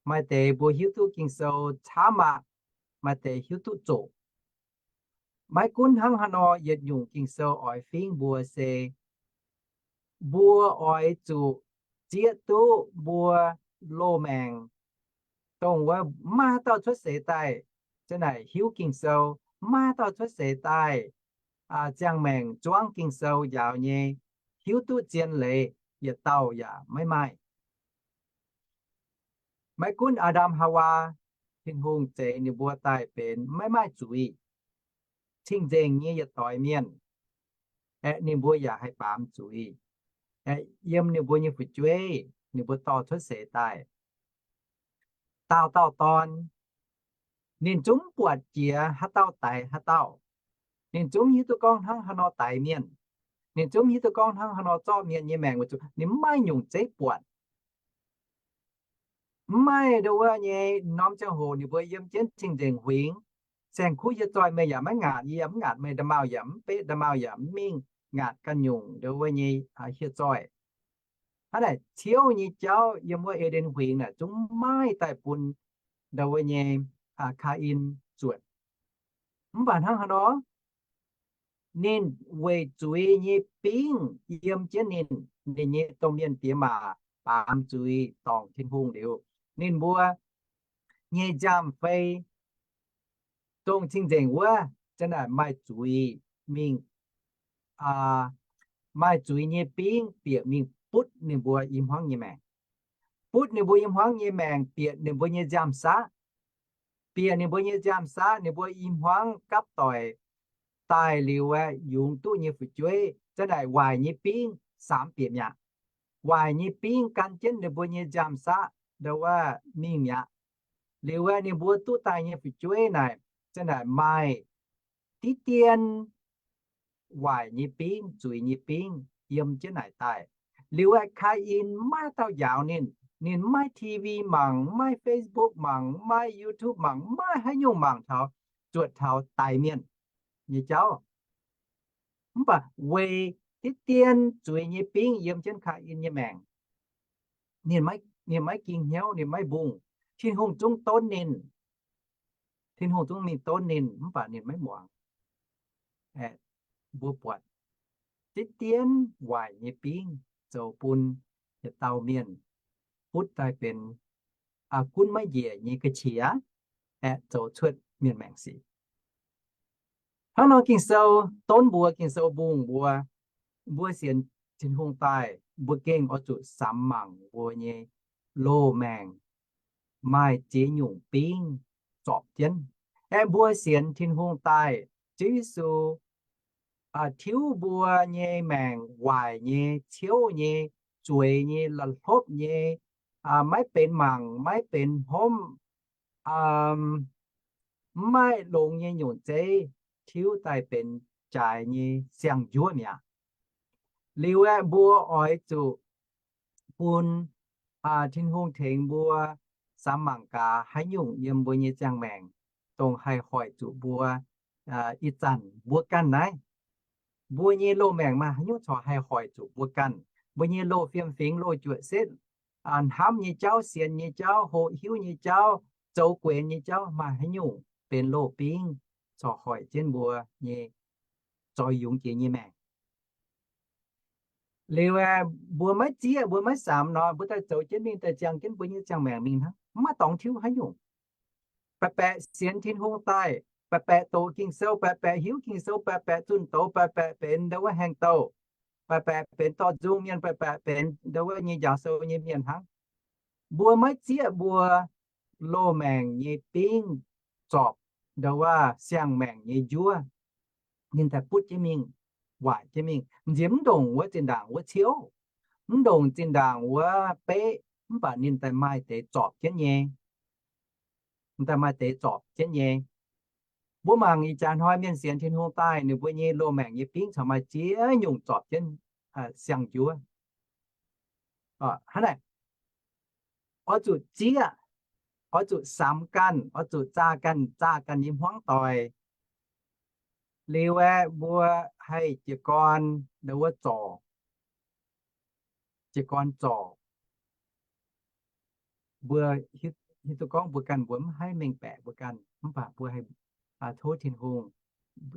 Maaih deix mbuo hiuv duqv Ging-Sou camv aqv, maaih deix hiuv duqv zoqc. Maiv gunv hnangv haaix nor, yietc nyungc Ging-Sou oix fingv mbuo se mbuo oix zuqc zieqv duqv mbuo loz-maengc, dongh wuov maiv maaih haaix dauh cuotv seix daaih za'naaic hiuv Ging-Sou, maiv maaih haaix dauh cuotv seix daaih ziangh maengc zuangv Ging-Sou njaaux nyei, hiuv duqv zien leiz yietc dauh yaac maiv maaih. Maiv gunv Aa^ndam Haawaa, Tin-Hungh zeix ninh mbuo daaih benx maiv maaih zuiz, cing-nzengc nyei yietc doix mienh, aeqv, ninh mbuo yaac haih baamz zuiz. Aeqv, yiem ninh mbuo nyei fu'jueiv ninh mbuo dorh cuotv seix daaih, dauh dauh dorn, ninh zungv mv buatc jiex haaix dauh daix haaix dauh. Ninh zungv hiuv duqv gorngv hnangv haaix nor daix mienh. Ninh zungv hiuv duqv gorngv hnangv haaix nor zorqv mienh nyei maengc, weic zuqc ninh mv maaih nyungc zeiv buatc. Mv maaih ndo wuov nyei norm ziangh hoc ninh mbuo yiem jienv cing-nzengc huingx. Saeng-kuv hieh zoih meih yaac maiv ngaatc, yie yaac mv ngaatc meih, nda'maauh yaac mv beqv, nda'maauh yaac mv mingh ngaatc ganh nyungc ndo wuov nyei hieh zoih. Hnangv naaic ciouv nyei jauv yiem wuov E^nden Huingx naaic zungv maiv daaih bun ndo wuov nyei Kaa^in zuotc. Mv baac hnangv haaix nor, ninh weic zuiz nyei bingv yiem jienv ninh, ninh nyei domh mienh diex maac baamz zuiz dorngc Tin-Hungh liuz, ninh mbuo nyei nziaamv-fei dongh cing-nzengc wuov za'naaic maaih zuiz mingh, maaih zuiz nyei bingv bieqc mingh butv ninh mbuo i hmuangv nyei maengc. Butv ninh mbuo i hmuangv nyei maengc bieqc ninh mbuo nyei nziaamv-saqv. Bieqc ninh mbuo nyei nziaamv-saqv, ninh mbuo i hmuangv gapv doic daaih liuz aeqv, yungz duqv nyei fu'jueiv za'naaic waaic nyei bingv samx bieqc mi'aqv. Waaic nyei bingv gan jienv ninh mbuo nyei nziaamv-saqv ndo wuov mingh mi'aqv. Liuz aeqv, ninh mbuo duqv daaih nyei fu'jueiv naaic za'naaic maaih diqv dien waaic nyei bingv, zuiz nyei bingv. yiem jienv naaic daaih. Liuz aeqv, Kaa^in maiv dauh njaaux ninh. Ninh maiv T V mangc, maiv Facebook mangc, maiv YouTube mangc, maiv haaix nyungc mangc taux, zuotc taux daix mienh nyei jauv. Mv baac weic diqv dien zuiz nyei bingv yiem jienv Kaa^in nyei maengc, ninh maiv, ninh maiv ging hnyouv, ninh maiv mbungh. Tin-Hungh zungv donv ninh. Tin-Hungh zungv mingh donv ninh, mv baac ninh maiv muangx. Aeqv, mbuo buatc diqv dien waaic nyei bingv zoux bun yietc dauh mienh butv daaih benx gunv maiv njiec nyei ga'qiex, aeqv, zoux cuotv mienh maengc sic. Hnangv nor Ging-Sou donv mbuo, Ging-Sou mbungh mbuo, mbuo sienx Tin-Hungh daaih, mbuo gengh oix zuqc samx mangc mbuo nyei loz maengc maaih ziex nyungc bingv zorpc jienv. Aeqv, mbuo sienx Tin-Hungh daaih, Ziouv Yesu tiuv mbuo nyei maengc waaic nyei, ciouv nyei, zueiz nyei, la'hlopv nyei, maiv benx mangc, maiv benx hopv, mv maaih longx nyei nyungc zeiv, tiuv daaih benx jaaix nyei siang-njuov mi'aqv. Liuz aeqv, mbuo oix zuqc bun Tin-Hungh tengx mbuo samx mangc gaax haaix nyungc yiem mbuo nyei ziangh maengc, dongh haih hoic zuqc mbuo ih zanc mbuo ganh naaiv. Mbuo nyei loz maengc maaih haaix nyungc corc haih hoic zuqc mbuo ganh? Mbuo nyei loz fiem-fingx, loz juoqc setv, hnamv nyei jauv, sienx nyei jauv, hoqc hiuv nyei jauv, zoux guenx nyei jauv, maaih haaix nyungc benx loz bingv corc hoic jienv mbuo nyei zoix yungz jiex nyei maengc? Liuz aeqv, mbuo maiv zieqv, mbuo maiv samx nor, mbuo daaih zoux jienv mingh, daaih ziangh jienv mbuo nyei ziangh maengc mingh hnangv, maiv maaih dorngx tiuv haaix nyungc. Baeqc baeqc sienx Tin-Hungh daaih, baeqc baeqc doqc Ging-Sou, baeqc baeqc hiuv Ging-Sou, baeqc baeqc zunh doz, baeqc baeqc benx ndau wuov haengh douh, baeqc baeqc benx dorh nzung mienh, baeqc baeqc benx ndau wuov nyei njaaux sou nyei mienh hnangv. Mbuo maiv zieqv mbuo loz maengc nyei bingv zorpc ndau wuov siang-maengc nyei njuov, ninh daaih butv jienv mingh, waaic jienv mingh. Nziex mv ndongc wuov zinh ndaangc wuov ciouv, mv ndongc zinh ndaangc wuov beqv, mv baac ninh daaih maaih deix zorpc jienv nyei. Daaih maaih deix zorpc jienv nyei. Mbuo mangc ih jaax hnoi mienh sienx Tin-Hungh daaih, ninh mbuo nyei loz maengc nyei bingv corc maaih ziex nyungc zorpc jienv siang-njuov. Hnangv naaic, oix zuqc zieqv, oix zuqc samx ganh, oix zuqc zaah ganh, zaah ganh nyei hmuangv doic. Liuz aeqv, mbuo haih jiez gorn ndau wuov zorc, jiez gorn zorc. Mbuo hiuv duqv gorngv mbuo ganh mbuo mv haih mengh baeqc mbuo ganh, mv baac mbuo haih tov Tin-Hungh,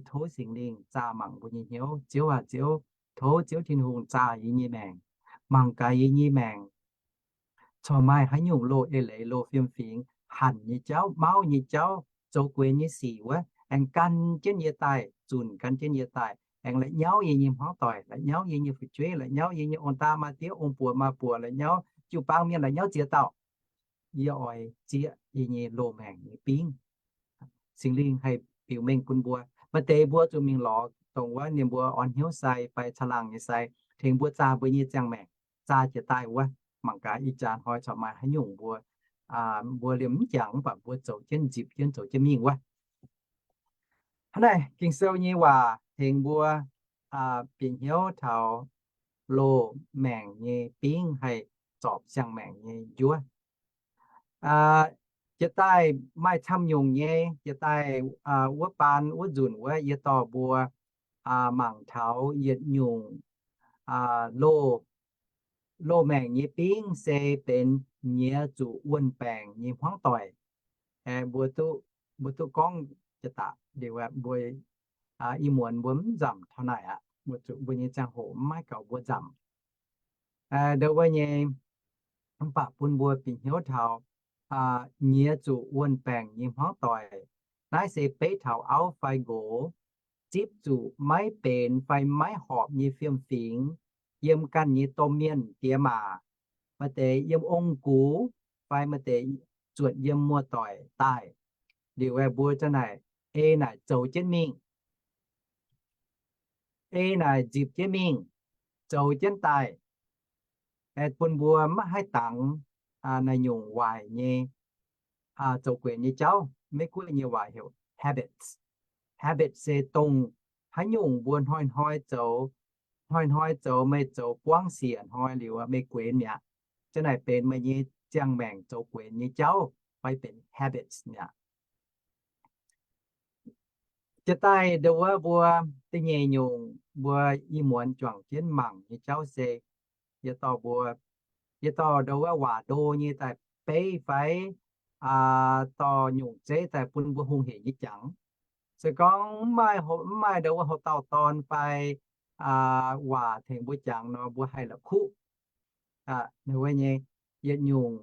tov Singx Lingh zaah mangc mbuo nyei hnyouv. Ziouv aac, Ziouv, tov Ziouv Tin-Hungh zaah yie nyei maengc, mangc gaax yie nyei maengc corc maaih haaix nyungc loz eix leiz, loz fiem-fingx, hanc nyei jauv, mauv nyei jauv, zoux guenx nyei sic wuov, aengx gan jienv yie daaih, zunc gan jienv yie daaih, aengx la'nyauv yie nyei hmuangv doic, la'nyauv yie nyei fu'jueiv, la'nyauv yie nyei ong-daa maa-diev, ong-buoc maa-buoc, la'nyauv jiu-baang mienh, la'nyauv ziex dauh. Yie oix zieqv yie nyei loz maengc nyei bingv. Singx Lingh haih biux mengh bun mbuo. Maaih deix mbuo zuqc mingh lorz dongh wuov ninh mbuo orn hnyouv sai fai caangh laangh nyei sai, tengx mbuo zaah mbuo nyei ziangh maengc, zaah jiex daaih wuov. Mangc gaax ih jaax hnoi corc maaih haaix nyungc mbuo, mbuo liemh mv jangx mv baac mbuo zoux jienv, nzipc jienv zoux jienv mingh wuov. Hnangv naaic, Ging-Sou nyei waac tengx mbuo bieqc hnyouv taux loz maengc nyei bingv haih zorpc siang-maengc nyei njuov. Jiex daaih maaih camv nyungc nyei, jiex daaih wuov baan wuov nzunc wuov yie dorh mbuo mangc taux yietc nyungc loz, loz maengc nyei bingv se benx nyiex zuqc wuon-baengc nyei hmuangv doic. Mbuo duqv, mbuo duqv gorngv jiex daaih liuz, mbuo ih muonz mbuo mv nzamc taux naaic aqv. Mbuo nyei ziangh hoc mv maiv gaux mbuo nzamc ndau wuov nyei, mv baac bun mbuo bieqc hnyouv taux nyiex zuqc wuon-baengc nyei hmuangv doic. Naaiv se beiv taux auv fai nqox zipv zuqc maiv benx fai maiv horpc nyei fiem-fingx yiem ganh nyei domh mienh diex maac, maaih deix yiem ong-gux, fai maaih deix zuotc yiem muoz-doic daaih. Liuz aeqv, mbuo za'naaic ei naaic zoux jienv mingh, ei naaic nzipc jienv mingh, zoux jienv daaih, bun mbuo maiv haih dangx naaiv nyungc waaic nyei zoux guenx nyei jauv. Meiv Guoqv nyei waac heuc habits. Habit se dongh haaix nyungc mbuo hnoi-hnoi zoux, hnoi-hnoi zoux, meih zoux buangv siec hnoi liuz, meih guenx mi'aqv. Hnangv naaic benx meih nyei ziangh maengc zoux guenx nyei jauv fai benx habits mi'aqv. Jiex daaih ndongc wuov mbuo da'nyeic nyungc mbuo ih muonz juangc jienv mangc nyei jauv se, yietc dauh mbuo, yietc dauh ndongc wuov waac ndo nyei daaih beiv fai dorh nyungc zeiv daaih bun mbuo hungh heic nyei jangx. Se gorngv mv maaih ndongc wuov houx dauh dorn fai waac tengx mbuo jangx nor, mbuo haih la'kuqv. Wuov nyei yietc nyungc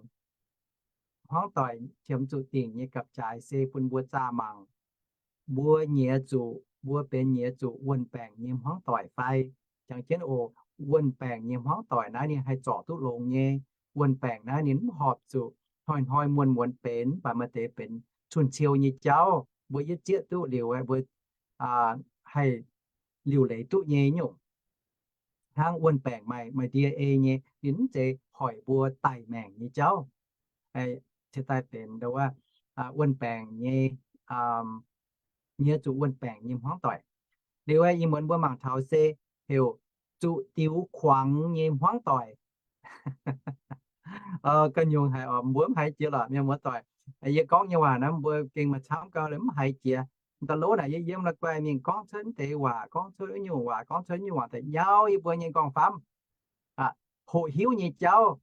hmuangv doic qiemx zuqc dingc nyei gapv-jaaix se bun mbuo zaah mangc, mbuo nyiex zuqc, mbuo benx nyiex zuqc wuon-baengc nyei hmuangv doic fai. Jangx jienv oc, wuon-baengc nyei hmuangv doic naaiv ninh haih zorc duqv longx nyei. Wuon-baengc naaiv ninh mv horpc zuqc hnoi-hnoi muonz-muonz benx, mv baac maaih deix benx cun-ciou nyei jauv, mbuo yietv zieqv duqv liuz, mbuo haih liuc leiz duqv nyei nyungc. Hnangv wuon-baengc maaih, maaih D N A nyei, ninh mv zeiz hoic mbuo daic maengc nyei jauv. Ciex daaih benx ndongc wuov wuon-baengc nyei, nyiex zuqc wuon-baengc nyei hmuangv doic. Liuz ih muonz mbuo mangc taux se heuc zuqc diux kuangx nyei hmuangv doic. Ganh nyungc haiz oc, mbuo mv haiz jiex lorqc, mienh muoz doic. Yie gorngv nyei waac naaiv mbuo gengh maaih camv gau, mv haiz jiex. Da'lov naaic yie yiem la'guaih mingh gorngv cuotv deix waac, gorngv cuotv nyungc waac, gorngv cuotv nyungc waac daaih nyauv yie mbuo nyei nqorngv-famv. Hoqc hiuv nyei jauv,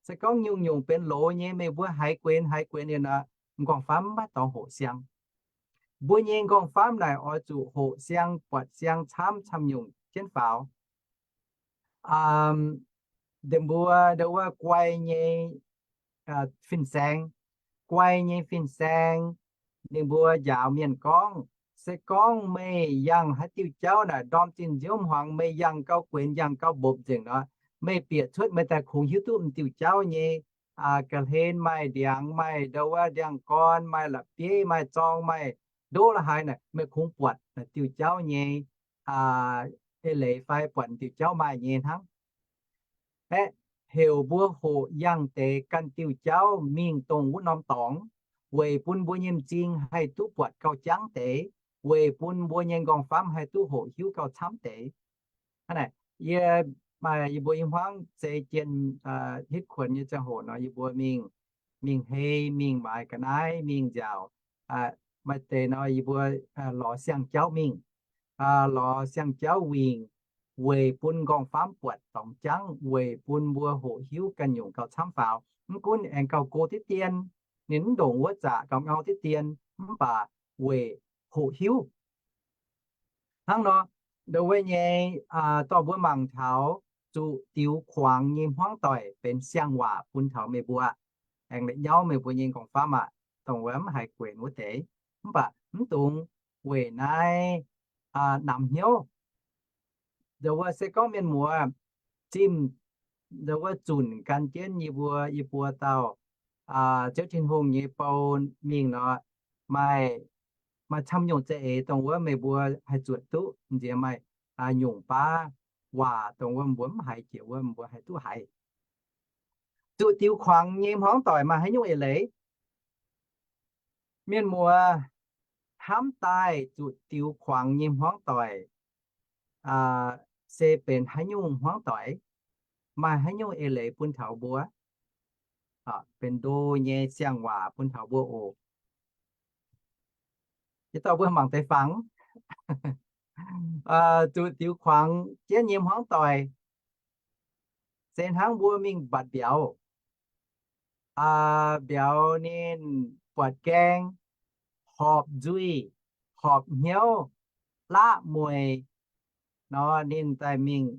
se gorngv nyungc-nyungc benx loz nyei, meih mbuo haiz guenx haiz guenx liuz nor, nqorngv-famv maiv dorngx hoqc siang. Mbuo nyei nqorngv-famv naaic oix zuqc hoqc siang, buatc siang camv, camv-nyungc jienv faaux. Ndongc mbuo ndongc wuov guai nyei fin-saeng, guai nyei fin-saeng, ninh mbuo njaaux mienh gorngv, se gorngv meih yangh haaix diuh jauv naaic ndorm zinh nziouv hmuangx meih yangh gau guenx, yangh gau mbopv nzengc nor, meih bieqc cuotv meih daaih kungx hiuv duqv m'diuh jauv nyei ga'hlen, maaih ndiangx, maaih ndongc wuov ndiangx-gorn, maaih la'bieiv, maaih zorng, maaih ndoqv la'haaix naaic, meih kungx buatc diuh jauv nyei eix leiz fai buatc diuh jauv maaih nyei hnangv. Aeqv, heuc mbuo hoqc yangh deix ganh diuh jauv mingh dongh wuov norm dorngx, weic bun mbuo nyei m'zing haih duqv buatc gauh jangv deix, weic bun mbuo nyei nqorngv-famv haih duqv hoqc hiuv gauh camv deix. Hnangv naaic, yie, yie mbuo i hmuangv zei jien hitv kuonx nyei ziangh hoc nor, yie mbuo mingh, mingh hei, mingh maaiz ga'naaiv, mingh nziaauc. Maaih deix nor yie mbuo lorz siang-jauv mingh, lorz siang-jauv wingh, weic bun nqorngv-famv buatc dorngx jangv, weic bun mbuo hoqc hiuv ganh nyungc gauh camv faaux. Mv gunv aengx gauh go diqv dien, ninh mv ndongc wuov zaqc gauh ngau diqv dien, mv baac weic hoqc hiuv. Hnangv nor, ndongc wuov nyei, dorh mbuo mangc taux zuqc diux kuangx nyei hmuangv doic benx siang-waac bun taux meih mbuo, aengx la'nyauv meih mbuo nyei nqorngv-famv aqv, dongh wuov mv haiz guenx wuov deix. Mv baac mv dungx weic naaiv namx hnyouv. Ndongc wuov se gorngv mienh muoz zimh, ndongc wuov zunc gan jienv yie mbuo, yie mbuo dauh Ziouv Tin-Hungh nyei bou mingh nor, maaih, maaih camv nyungc za'eix dongh wuov meih mbuo haih zuotc duqv. Nziex maaih nyungc baav waac dongh wuov mbuo mv haiz jiex wuov mbuo haih duqv haiz. Zuqc diux kuangx nyei hmuangv doic maaih haaix nyungc eix leiz? Mienh muoz, hnamv daaih zuqc diux kuangx nyei hmuangv doic se benx haaix nyungc hmuangv doic? Maaih haaix nyungc eix leiz bun taux mbuo? Benx ndo nyei siang-waac bun taux mbuo oc. Yie dorh mbuo mangc deix fangx. Zuqc diux kuangx jienv nyei hmuangv doic se hnangv mbuo mingh mbatc mbiauz. Mbiauz ninh buatc gaeng, horpc nzuih, horpc hnyouv, laqv mueic nor, ninh daaih mingh,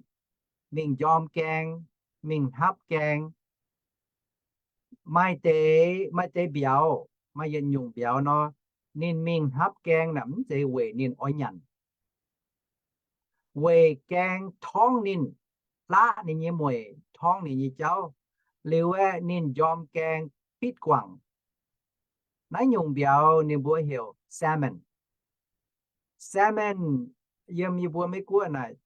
mingh njorm gaeng, mingh hnapv gaeng. Maaih deix, maaih deix mbiauz, maaih yietc nyungc mbiauz nor, ninh mingh hnapv gaeng naaic mv zeiz weic ninh oix nyanc, weic gaeng torngv ninh, laqv ninh nyei mueic, torngv ninh nyei jauv. Liuz aeqv, ninh njorm gaeng bitv guangc. Naaiv nyungc mbiauz ninh mbuo heuc salmon. Salmon yiem yie mbuo Meiv Guoqv naaic,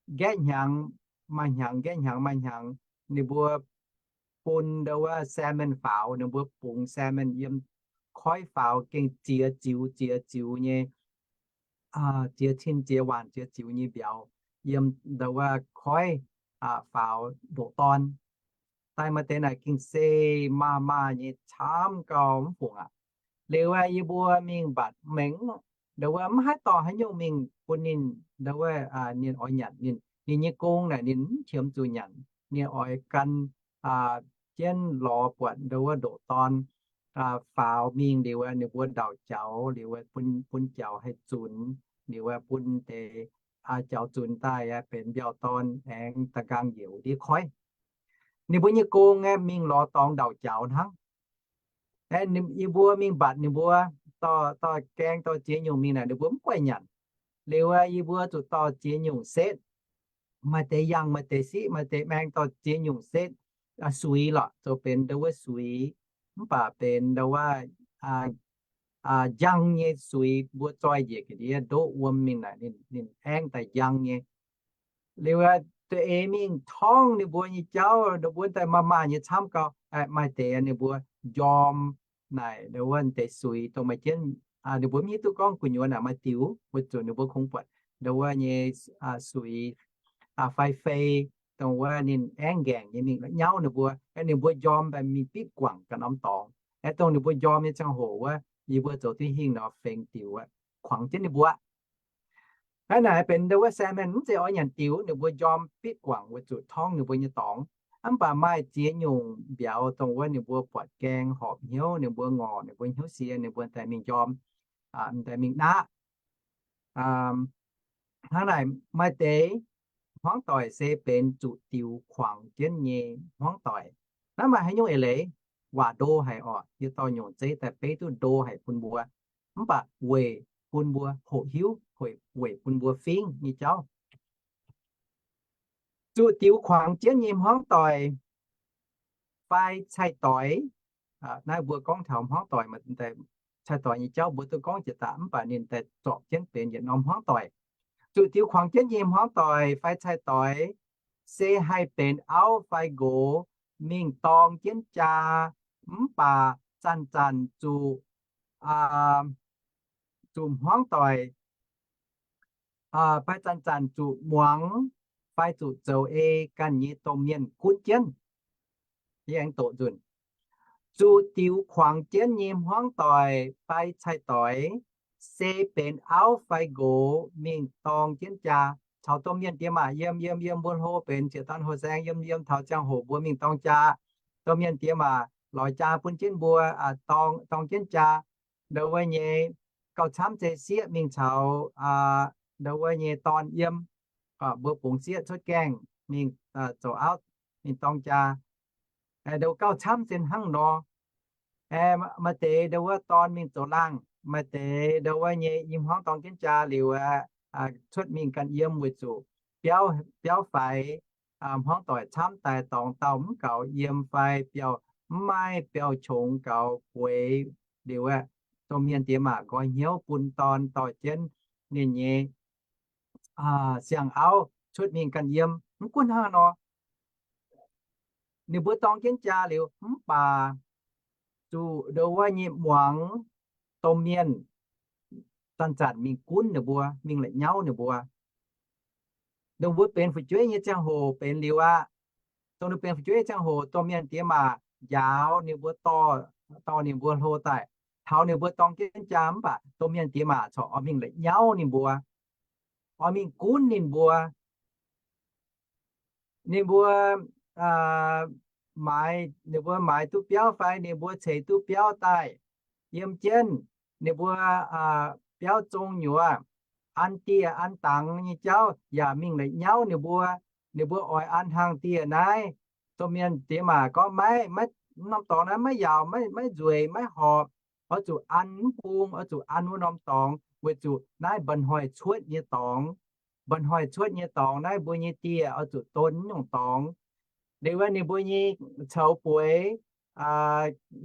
nqaeqv hnyangx maaih hnyangx, nqaeqv hnyangx maaih hnyangx, ninh mbuo bun ndau wuov salmon faaux, ninh mbuo bungx salmon yiem koiv faaux, gengh ziex ziux ziex ziux nyei, ziex cin ziex waanc ziex ziux nyei mbiauz. yiem ndau wuov koiv faaux ndoqc dorn. Daaih maaih deix naaic gengh se maah maah nyei camv gau mv fungc aqv. Liuz aeqv, yie mbuo mingh mbatc mengh ndau wuov mv haih dorh haaix nyungc mingh bun ninh, ndau wuov ninh oix nyanc, ninh, ninh nyei gong naaic ninh mv qiemx zuqc nyanc, ninh oix gan jienv lorz buatc ndau wuov ndoqc dorn faaux mingh liuz, ninh mbuo ndauc jaux liuz, bun, bun jaux haih zunx liuz, bun deix jaux zunx daaih benx mbiauh dorn aengx da'nqaang njoux ndiev koiv. Ninh mbuo nyei gong aeqv, mingh lorz dorngx ndauc jaux hnangv. Yie mbuo mingh mbatc ninh mbuo dorh, dorh gaeng dorh ziex nyungc mingh naaic ninh mbuo mv guaih nyanc. Liuz yie mbuo zuqc dorh ziex nyungc setv. Maaih deix yangh, maaih deix siqv, maaih deix maeng dorh ziex nyungc setv, suix lorqc, zoux benx ndau wuov suix, mv baac benx ndau wuov njang nyei suix, mbuo zoi njiec ga'ndiev ndoqv wuom mingh naaic ninh aengx daaih njang nyei. Liuz duqv eix mingh torngv ninh mbuo nyei jauv, ninh mbuo daaih maah maah nyei camv gau. Maaih deix ninh mbuo njorm naaic ndau wuov deix suix dongh maaih jienv, ninh mbuo mv hiuv duqv gorngv gu'nyuoz naaic maaih diuc, weic zuqc ninh mbuo kungx buatc ndau wuov nyei suix fai fei, dongh wuov ninh aengv nqaengc nyei mingh nyauv ninh mbuo. Ninh mbuo njorm mingh bitv guangc ganh norm dorngx. Aeqv, dongh ninh mbuo njorm nyei ziangh hoc wuov, yie mbuo zoux duqv hingh nor fengx diuc kuangx jienv ninh mbuo. Hnangv naaic benx ndau wuov salmon mv zeiz oix nyanc diuc, ninh mbuo njorm bitv guangc weic zuqc torngv ninh mbuo nyei dorngx. Mv baac maaih ziex nyungc mbiauz dongh wuov ninh mbuo buatc gaeng horpc hnyouv, ninh mbuo ngorc, ninh mbuo hnyouv sie, ninh mbuo daaih mingh njorm, daaih mingh naqv. Hnangv naaic maaih deix hmuangv doic se benx zuqc diuc kuangx jienv nyei hmuangv doic. Naaiv maaih haaix nyungc eix leiz? Waac ndo haic orqc. Yie dorh nyungc zeiv daaih beiv duqv ndo haic bun mbuo, mv baac weic bun mbuo hoqc hiuv, weic bun mbuo fingv nyei jauv. Zuqc diuc kuangx jienv nyei hmuangv doic fai cai-doix. Naaiv mbuo gorngv taux hmuangv doic, cai-doix nyei jauv mbuo duqv gorngv jiex daaih, mv baac ninh daaih zorpc jienv benx yietc norm hmuangv doic. Zuqc diuc kuangx jienv nyei hmuangv doic fai cai-doix se haih benx auv fai nqox mingh dorng jienv jaa, mv baac zanc-zanc zuqc, zuqc hmuangv doic fai zanc-zanc zuqc muangx fai zuqc zoux ei ganh nyei domh mienh gunv jienv. Yie aengx doqc nzunc. Zuqc diuc kuangx jienv nyei hmuangv doic fai cai-doix se benx auv fai nqox mingh dorng jienv jaa. Caux domh mienh diex maac yiem, yiem, yiem mbuo hlo benx ziex dorn hlo saeng, yiem, yiem taux ziangh hoc mbuo mingh dorng jaa, domh mienh diex maac lorz jaa bun jienv mbuo, dorng, dorng jienv jaa. Ndau wuov nyei gauh camv se sieqv mingh caux ndau wuov nyei dorn yiem, mbuo bungx sieqv cuotv gaengh mingh zoux auv, mingh dorng jaa. Ndau gauh camv se hnangv nor. Maaih deix ndau wuov dorn mingh zoux laangh, maaih deix ndau wuov nyei i hmuangv dorng jienv jaa liuz cuotv mingh ganh yiem weic zuqc biauv, biauv faix, hmuangv doic camv daaih dorngx dauh mv gaux yiem fai biauv mv maaih biauv qongx gaux bueix liuz aeqv, domh mienh diex maac nqoi hnyouv bun dorn dorh jienv ninh nyei siang-auv cuotv mingh ganh yiem. Mv gunv hnangv nor, ninh mbuo dorng jienv jaa liuz mv baac zuqc ndau wuov nyei muangx domh mienh zanc-zanc mingh gunv ninh mbuo, mingh la'nyauv ninh mbuo. Dongh mbuo benx fu'jueiv nyei ziangh hoc benx liuz aqv. Dongh ninh benx fu'jueiv nyei ziangh hoc, domh mienh diex maac njaaux ninh mbuo, dorh, dorh ninh mbuo hlo daaih, taux ninh mbuo dorng jienv jaa mv baac domh mienh diex maac corc oix mingh la'nyauv ninh mbuo, oix mingh gunv ninh mbuo. Ninh mbuo maaiz, ninh mbuo maaiz duqv biauv fai ninh mbuo ceix duqv biauv daaih yiem jienv, ninh mbuo biauv zong nyuoz, an dieh an dangx nyei jauv yaac mingh la'nyauv ninh mbuo. Ninh mbuo oix an hnaangx dieh naaiv, domh mienh diex maac gorngv maiv, maiv, norm dorngx naaiv maiv yaauc, maiv, maiv nzueic, maiv horpc. Oix zuqc an mv bung, oix zuqc an wuov norm dorngx, weic zuqc naaiv mba'hnoi cuotv nyei dorngx. Mba'hnoi cuotv nyei dorngx naaiv mbuo nyei dieh oix zuqc don nyungc dorngx. Liuz wuov ninh mbuo nyei coux bueix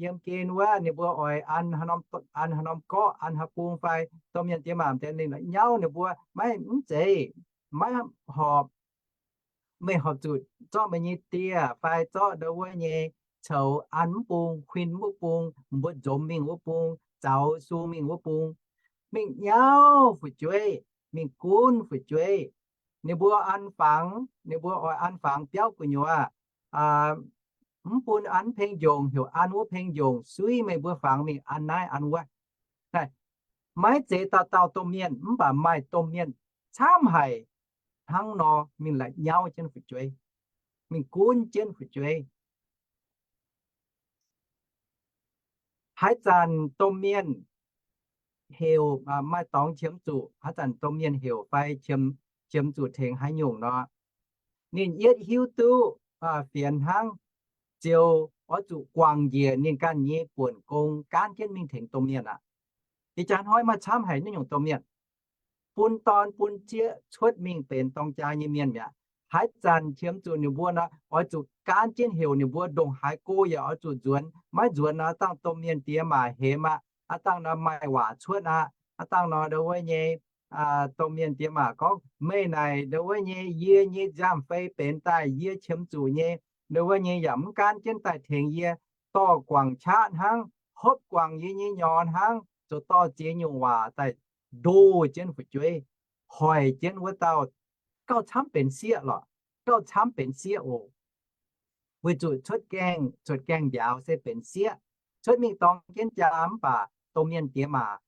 yiem gen wuov ninh mbuo oix an, an haaix norm gorqv, an haaix bung fai domh mienh diex maac deix ninh la'nyauv ninh mbuo maiv, mv zeiz, maiv horpc. Meih horpc zuqc zorqv meih nyei dieh fai zorqv ndau wuov nyei coux an mv bung, kuin mv bung, mbuo nzomz mingh wuov bung, zaux sung mingh wuov bung, mingh nyauv fu'jueiv, mingh gunv fu'jueiv. Ninh mbuo an fangx, ninh mbuo oix an fangx biauv gu'nyuoz, mv bun an peng njongc, heuc an wuov peng njongc, suiv meih mbuo fangx mingh an naaiv an wuov. Maiv zeiz dauh dauh domh mienh, mv baac maaih domh mienh camv haic hnangv nor mingh la'nyauv jienv fu'jueiv, mingh gunv jienv fu'jueiv. Haaix zanc domh mienh heuc, maaih dorngx qiemx zuqc, haaix zanc domh mienh heuc fai qiemx zuqc tengx haaix nyungc nor, ninh yietv hiuv duqv fienx hnangv, ziouc oix zuqc guangc njiec ninh ganh nyei buonc gong gaanv jienv mingh tengx domh mienh aqv. Ih jaax hnoi maaih camv haic naaiv nyungc domh mienh, bun dorn bun sieqv cuotv mingh benx dorng jaa nyei mienh mi'aqv. Haaix zanc qiemx zuqc ninh mbuo nor, oix zuqc gaanv jienv heuc ninh mbuo ndongc haaix go yaac oix zuqc nzuonx. Maiv nzuonx nor, aav dangh domh mienh diex maac hemx aqv. Aav dangh nor maaih waac cuotv aqv. Aav dangh nor ndau wuov nyei domh mienh diex maac gorngv, meih naaic ndau wuov nyei yie nyei nziaamv-fei benx daaih yie qiemx zuqc nyei, ndau wuov nyei yaac mv gaanv jienv daaih tengx yie, dorh guangc qaqv hnangv, hopv guangc yie nyei nyorx hnangv, zoux dorh ziex nyungc waac daaih ndoh jienv fu'jueiv, hoic jienv wuov dauh, gauh camv benx sieqv lorqc, gauh camv benx sieqv oc. Weic zuqc cuotv gaengh, cuotv gaengh mbiauz se benx sieqv, cuotv mingh dorng jienv jaa mv baac domh mienh diex maac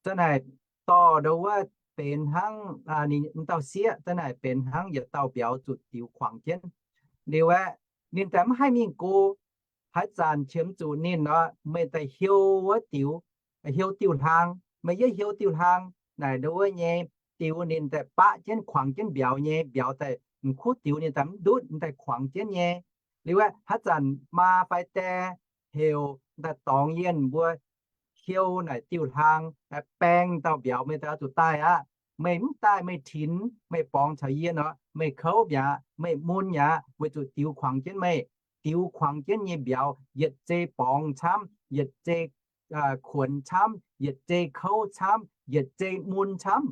za'naaic dorh ndau wuov benx hnangv dauh sieqv, za'naaic benx hnangv yietc dauh mbiauz zuqc diux kuangx jienv. Liuz aeqv, ninh daaih mv haih mingh go. Haaix zanc qiemx zuqc ninh nor, meih daaih hiou wuov diux, hiou diuh hlaang, meih yietv hiou diuh hlaang naaic ndau wuov nyei diux ninh daaih baqv jienv kuangx jienv mbiauz nyei, mbiauz daaih m'kuv diux ninh daaih mv ndutv, ninh daaih kuangx jienv nyei. Liuz aeqv, haaix zanc maa fai die heuc daaih dorngx yienh mbuo hiou naaic diuh hlaang, baeng dauh mbiauz, meih daaih oix zuqc daaih aqv. Meih mv daaih meih tinx, meih borngz caux yie nor, meih kouv mi'aqv, meih mun mi'aqv, weic zuqc diux kuangx jienv meih. Diux kuangx jienv nyei mbiauz yietc zei borngz camv, yietc zei kuonx camv, yietc zei kouv camv, yietc zei mun camv.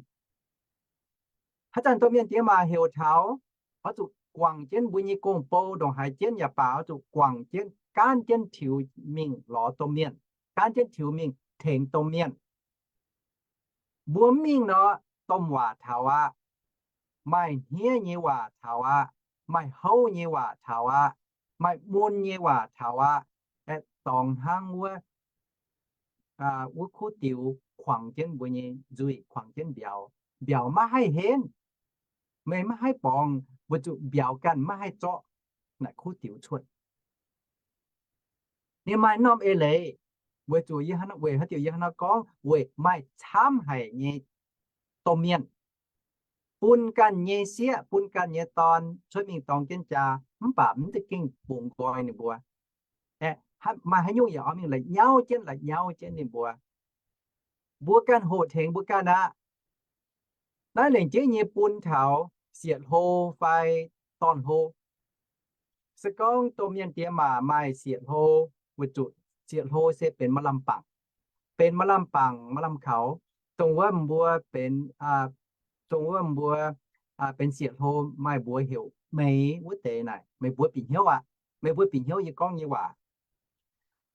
Haaix zanc domh mienh diex maac heuc taux, oix zuqc guangc jienv mbuo nyei gong-bou, ndongc haaix jienv yaac baac oix zuqc guangc jienv, gaanv jienv tiux mingh lorz domh mienh, gaanv jienv tiux mingh tengx domh mienh. Mbuo mv mingh nor, domh waac taux aqv. Maaih hniev nyei waac taux aqv. Maaih houv nyei waac taux aqv. Maaih mun nyei waac taux aqv. Aeqv, dorngx hnangv wuov, wuov kuv diux kuangx jienv mbuo nyei nzuih, kuangx jienv mbiauz. Mbiauz maiv haih henv. Meih maiv haih borngz, weic zuqc mbiauz ganh maiv haih zorqv naaic kuv diux cuotv. Ninh maaih norm eix leiz, weic zuqc yie, weic haaix diuc yie hnangv nor gorngv? Weic maaih camv haic nyei domh mienh, bun ganh nyei sieqv, bun ganh nyei dorn cuotv mingh dorng jienv jaa, mv baac mv za'gengh bungx nqoi ninh mbuo. Maaih haaix nyungc yaac oix mingh la'nyauv jienv, la'nyauv jienv ninh mbuo. Mbuo ganh hoqc tengx mbuo ganh aqv. Naaiv lengc jeiv nyei bun taux sieqv hlo fai dorn hlo. Se gorngv domh mienh diex maac maaih sieqv hlo, weic zuqc sieqv hlo se benx maaih lamh bangc, benx maaih lamh bangc maaih lamh kaux. Dongh wuov mbuo benx, dongh wuov mbuo benx sieqv hlo, maaih mbuox heuc meix wuov deix naaic, meih mbuo bieqc hnyouv aqv. Meih mbuo bieqc hnyouv yie gorngv nyei waac.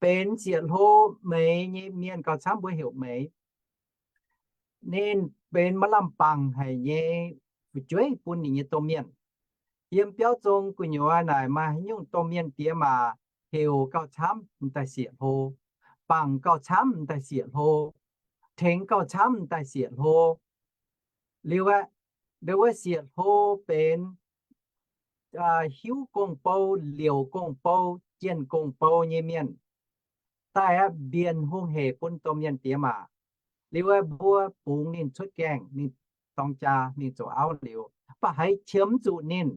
Benx sieqv hlo meix nyei mienh gauh camv mbuo heuc meix. Ninh benx maaih lamh bangc haic nyei fu'jueiv bun ninh nyei domh mienh. Yiem biauv zong gu'nyuoz naaic maaih haaix nyungc domh mienh diex maac heuc gauh camv m'daaih sieqv hlo, bangc gauh camv m'daaih sieqv hlo, tengx gauh camv m'daaih sieqv hlo. Liuz aeqv, ndau wuov sieqv hlo benx hiuv gong-bou, liouc gong-bou, jienh gong-bou nyei mienh, daaih aqv, mbienc hungh hec bun domh mienh diex maac. Liuz aeqv, mbuo bungx ninh cuotv gaengh mingh dorng jaa mingh zoux auv liuz, mv baac haiz qiemx zuqc ninh,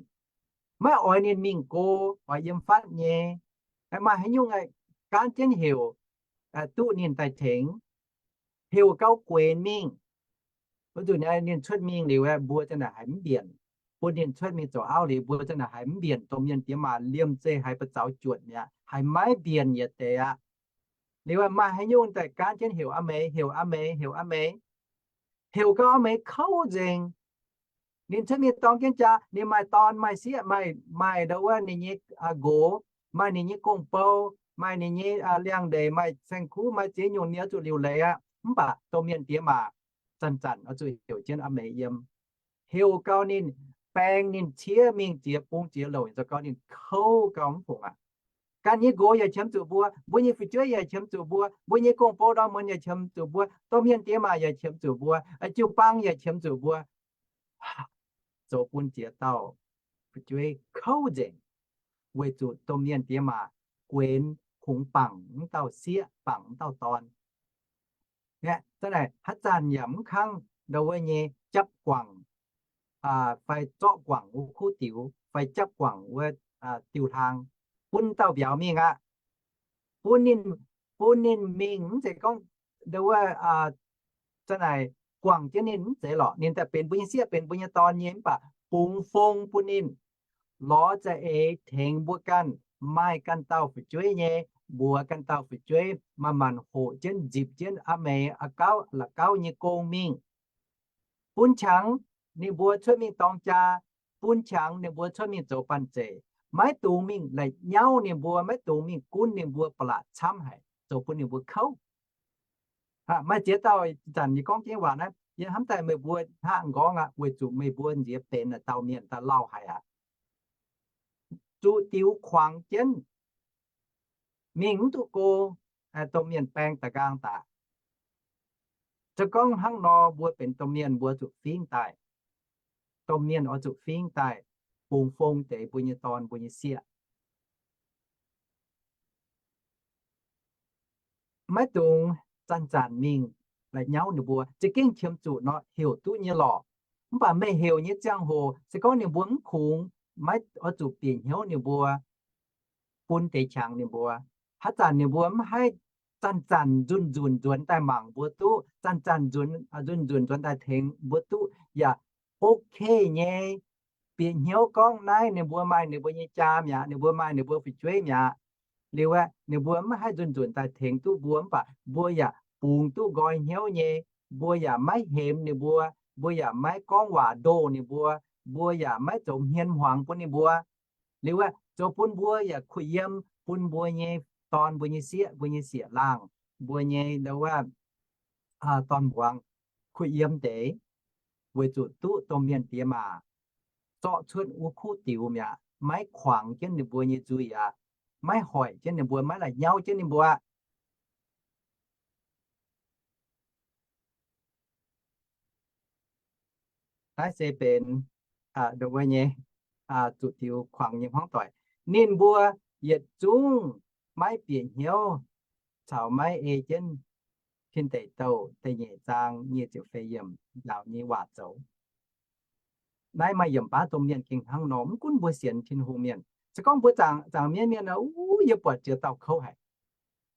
maiv oix ninh mingh go, oix yiem fatv nyei. Maaih haaix nyungc gaanv jienv heuc duqv ninh daaih tengx, heuc gauh guenx mingh. Wuov nzunc ninh cuotv mingh liuz aeqv, mbuo za'naaic haiz mv mbienc. Bun ninh cuotv mingh zoux auv liuz, mbuo za'naaic haiz mv mbienc. Domh mienh diex maac liemh zeih haiz ba'zaux juotc mi'aqv, haiz maiv mbienc yietc deix aqv. Liuz aeqv, maaih haaix nyungc daaih gaanv jienv heuc a'meix, heuc a'meix, heuc a'meix, heuc gauh a'meix kouv nzengc. Ninh cuotv mingh dorng jienv jaa, ninh maaih dorn maaih sieqv, maaih, maaih ndau wuov ninh nyei nqox, maaih ninh nyei gong-bou, maaih ninh nyei liangx-ndeic, maaih saeng-kuv, maaih ziex nyungc, ninh oix zuqc liuc leiz aqv. Mv baac domh mienh diex maac zanc-zanc oix zuqc heuc jienv a'meix yiem. Heuc gau ninh, baeng ninh ciev mingh ziex bung ziex louc, zoux gau ninh kouv gau mv fungc aqv. Ganh nyei nqox yaac qiemx zuqc mbuo, mbuo nyei fu'jueiv yaac qiemx zuqc mbuo, mbuo nyei gong-bou ndorm muonz yaac qiemx zuqc mbuo, domh mienh diex maac yaac qiemx zuqc mbuo, jiu-baang yaac qiemx zuqc mbuo, zoux bun ziex dauh fu'jueiv kouv nzengc, weic zuqc domh mienh diex maac guenx kungx bangc mv dauh sieqv, bangc mv dauh dorn. Hnangv naaic haaix zanc yaac mv kangv ndau wuov nyei japv guangc fai zorqv guangc wuov kuv diux fai japv guangc wuov diuh hlaang, bun dauh mbiauz mingh aqv. Bun ninh, bun ninh mingh mv zeiz gorngv ndau wuov za'naaic guangc jienv ninh mv zeiz lorqc. Ninh daaih benx mbuo nyei sieqv, benx mbuo nyei dorn nyei, mv baac bungx fong bun ninh, lorz za'eix tengx mbuo ganh, maaih ganh dauh fu'jueiv nyei, mbuox ganh dauh fu'jueiv manc-manc hoqc jienv nzipc jienv a'meix a'gauv la'gauv nyei gong mingh, bun qangx ninh mbuo cuotv mingh dorng jaa, bun qangx ninh mbuo cuotv mingh zoux banh zeic, maiv dungx mingh la'nyauv ninh mbuo, maiv dungx mingh gunv ninh mbuo ba'laqc camv haic, zoux bun ninh mbuo kouv. Maaih ziex dauh zanc yie gorngv jienv waac naaiv, yie hnamv daaih meih mbuo hnangv nqorngv aqv, weic zuqc meih mbuo nziex benx dauh mienh daaih lauh haic aqv. Zuqc diux kuangx jienv mingh mv duqv go, domh mienh baeng da'nqaang daaih. Se gorngv hnangv nor mbuo benx domh mienh mbuo zuqc fingv daaih. Domh mienh oix zuqc fingv daaih, bungx fong deix mbuo nyei dorn mbuo nyei sieqv. Maiv dungx zanc-zanc mingh la'nyauv ninh mbuo. Za'gengh qiemx zuqc nor heuc duqv nyei lorqc. Mv baac meih heuc nyei ziangh hoc se gorngv ninh mbuo mv kungx, maiv oix zuqc bieqc hnyouv ninh mbuo, bun deix qangx ninh mbuo. Haaix zanc ninh mbuo mv haih zanc-zanc nzunc-nzunc nzuonx daaih mangc mbuo duqv, zanc-zanc nzunc-nzunc nzuonx daaih tengx mbuo duqv yaac ok nyei. Bieqc hnyouv gorngv naaiv ninh mbuo maaih ninh mbuo nyei jaa mi'aqv, ninh mbuo maaih ninh mbuo fu'jueiv mi'aqv. Liuz aeqv, ninh mbuo mv haih nzunc-nzunc daaih tengx duqv mbuo, mv baac mbuo yaac bungx duqv nqoi hnyouv nyei. Mbuo yaac maiv hemx ninh mbuo, mbuo yaac maiv gorngv waac ndoh ninh mbuo, mbuo yaac maiv zoux hmien hmuangx bun ninh mbuo. Liuz aeqv, zoux bun mbuo yaac kuh yiem bun mbuo nyei dorn, mbuo nyei sieqv, mbuo nyei sieqv laangh, mbuo nyei ndau wuov dorn-muangz kuh yiem deix, weic zuqc duqv domh mienh diex maac zorqv cuotv wuov kuv diux mi'aqv, maiv kuangx jienv ninh mbuo nyei nzuih aqv, maiv hoic jienv ninh mbuo, maiv la'nyauv jienv ninh mbuo. Naaiv se benx ndongc wuov nyei zuqc diux kuangx nyei hmuangv doic. Ninh mbuo yietc zungv maiv bieqc hnyouv caux maiv ei jienv Tin Deic Douh da'nyeic zaang nyic ziepc feix yiemc njaaux nyei waac zoux. Naaiv maaih yiemc baav domh mienh gengh hnangv nor, mv gunv mbuo sienx Tin-Hungh mienh. Se gorngv mbuo zaangc mienv mienh, uv, yie buatc ziex dauh kouv haic.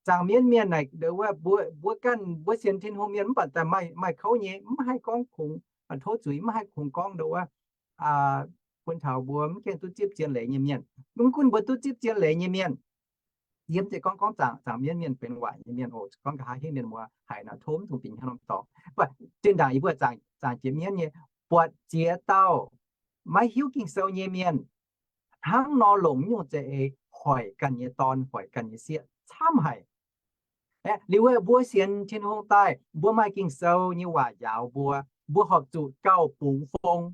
Zaangc mienv mienh naaic, mbuo ganh mbuo sienx Tin-Hungh mienh mv baac daaih maaih kouv nyei, mv haih gorngv kungx, tov zuiz, mv haih kungx gorngv ndongc wuov bun taux mbuo mv gaengh duqv zipv zien leiz nyei mienh. Mv gunv mbuo duqv zipv zien leiz nyei mienh, yie mv zeiz gorngv, gorngv zaangc mienv mienh benx waaic nyei mienh oc. Gorngv nqa'haav hingv mienh muoz haic nor, tov mv dungx bieqc hnyouv norm dorngx. Mv baac zinh ndaangc yie mbuo zaangc jiex mienv nyei, buatc ziex dauh maiv hiuv Ging-Sou nyei mienh hnangv nor longc nyungc za'eix hoic ganh nyei dorn, hoic ganh nyei sieqv camv haic. Liuz mbuo sienx Tin-Hungh daaih, mbuo maaih Ging-Sou nyei waac njaaux mbuo, mbuo horpc zuqc gauh bungx fong,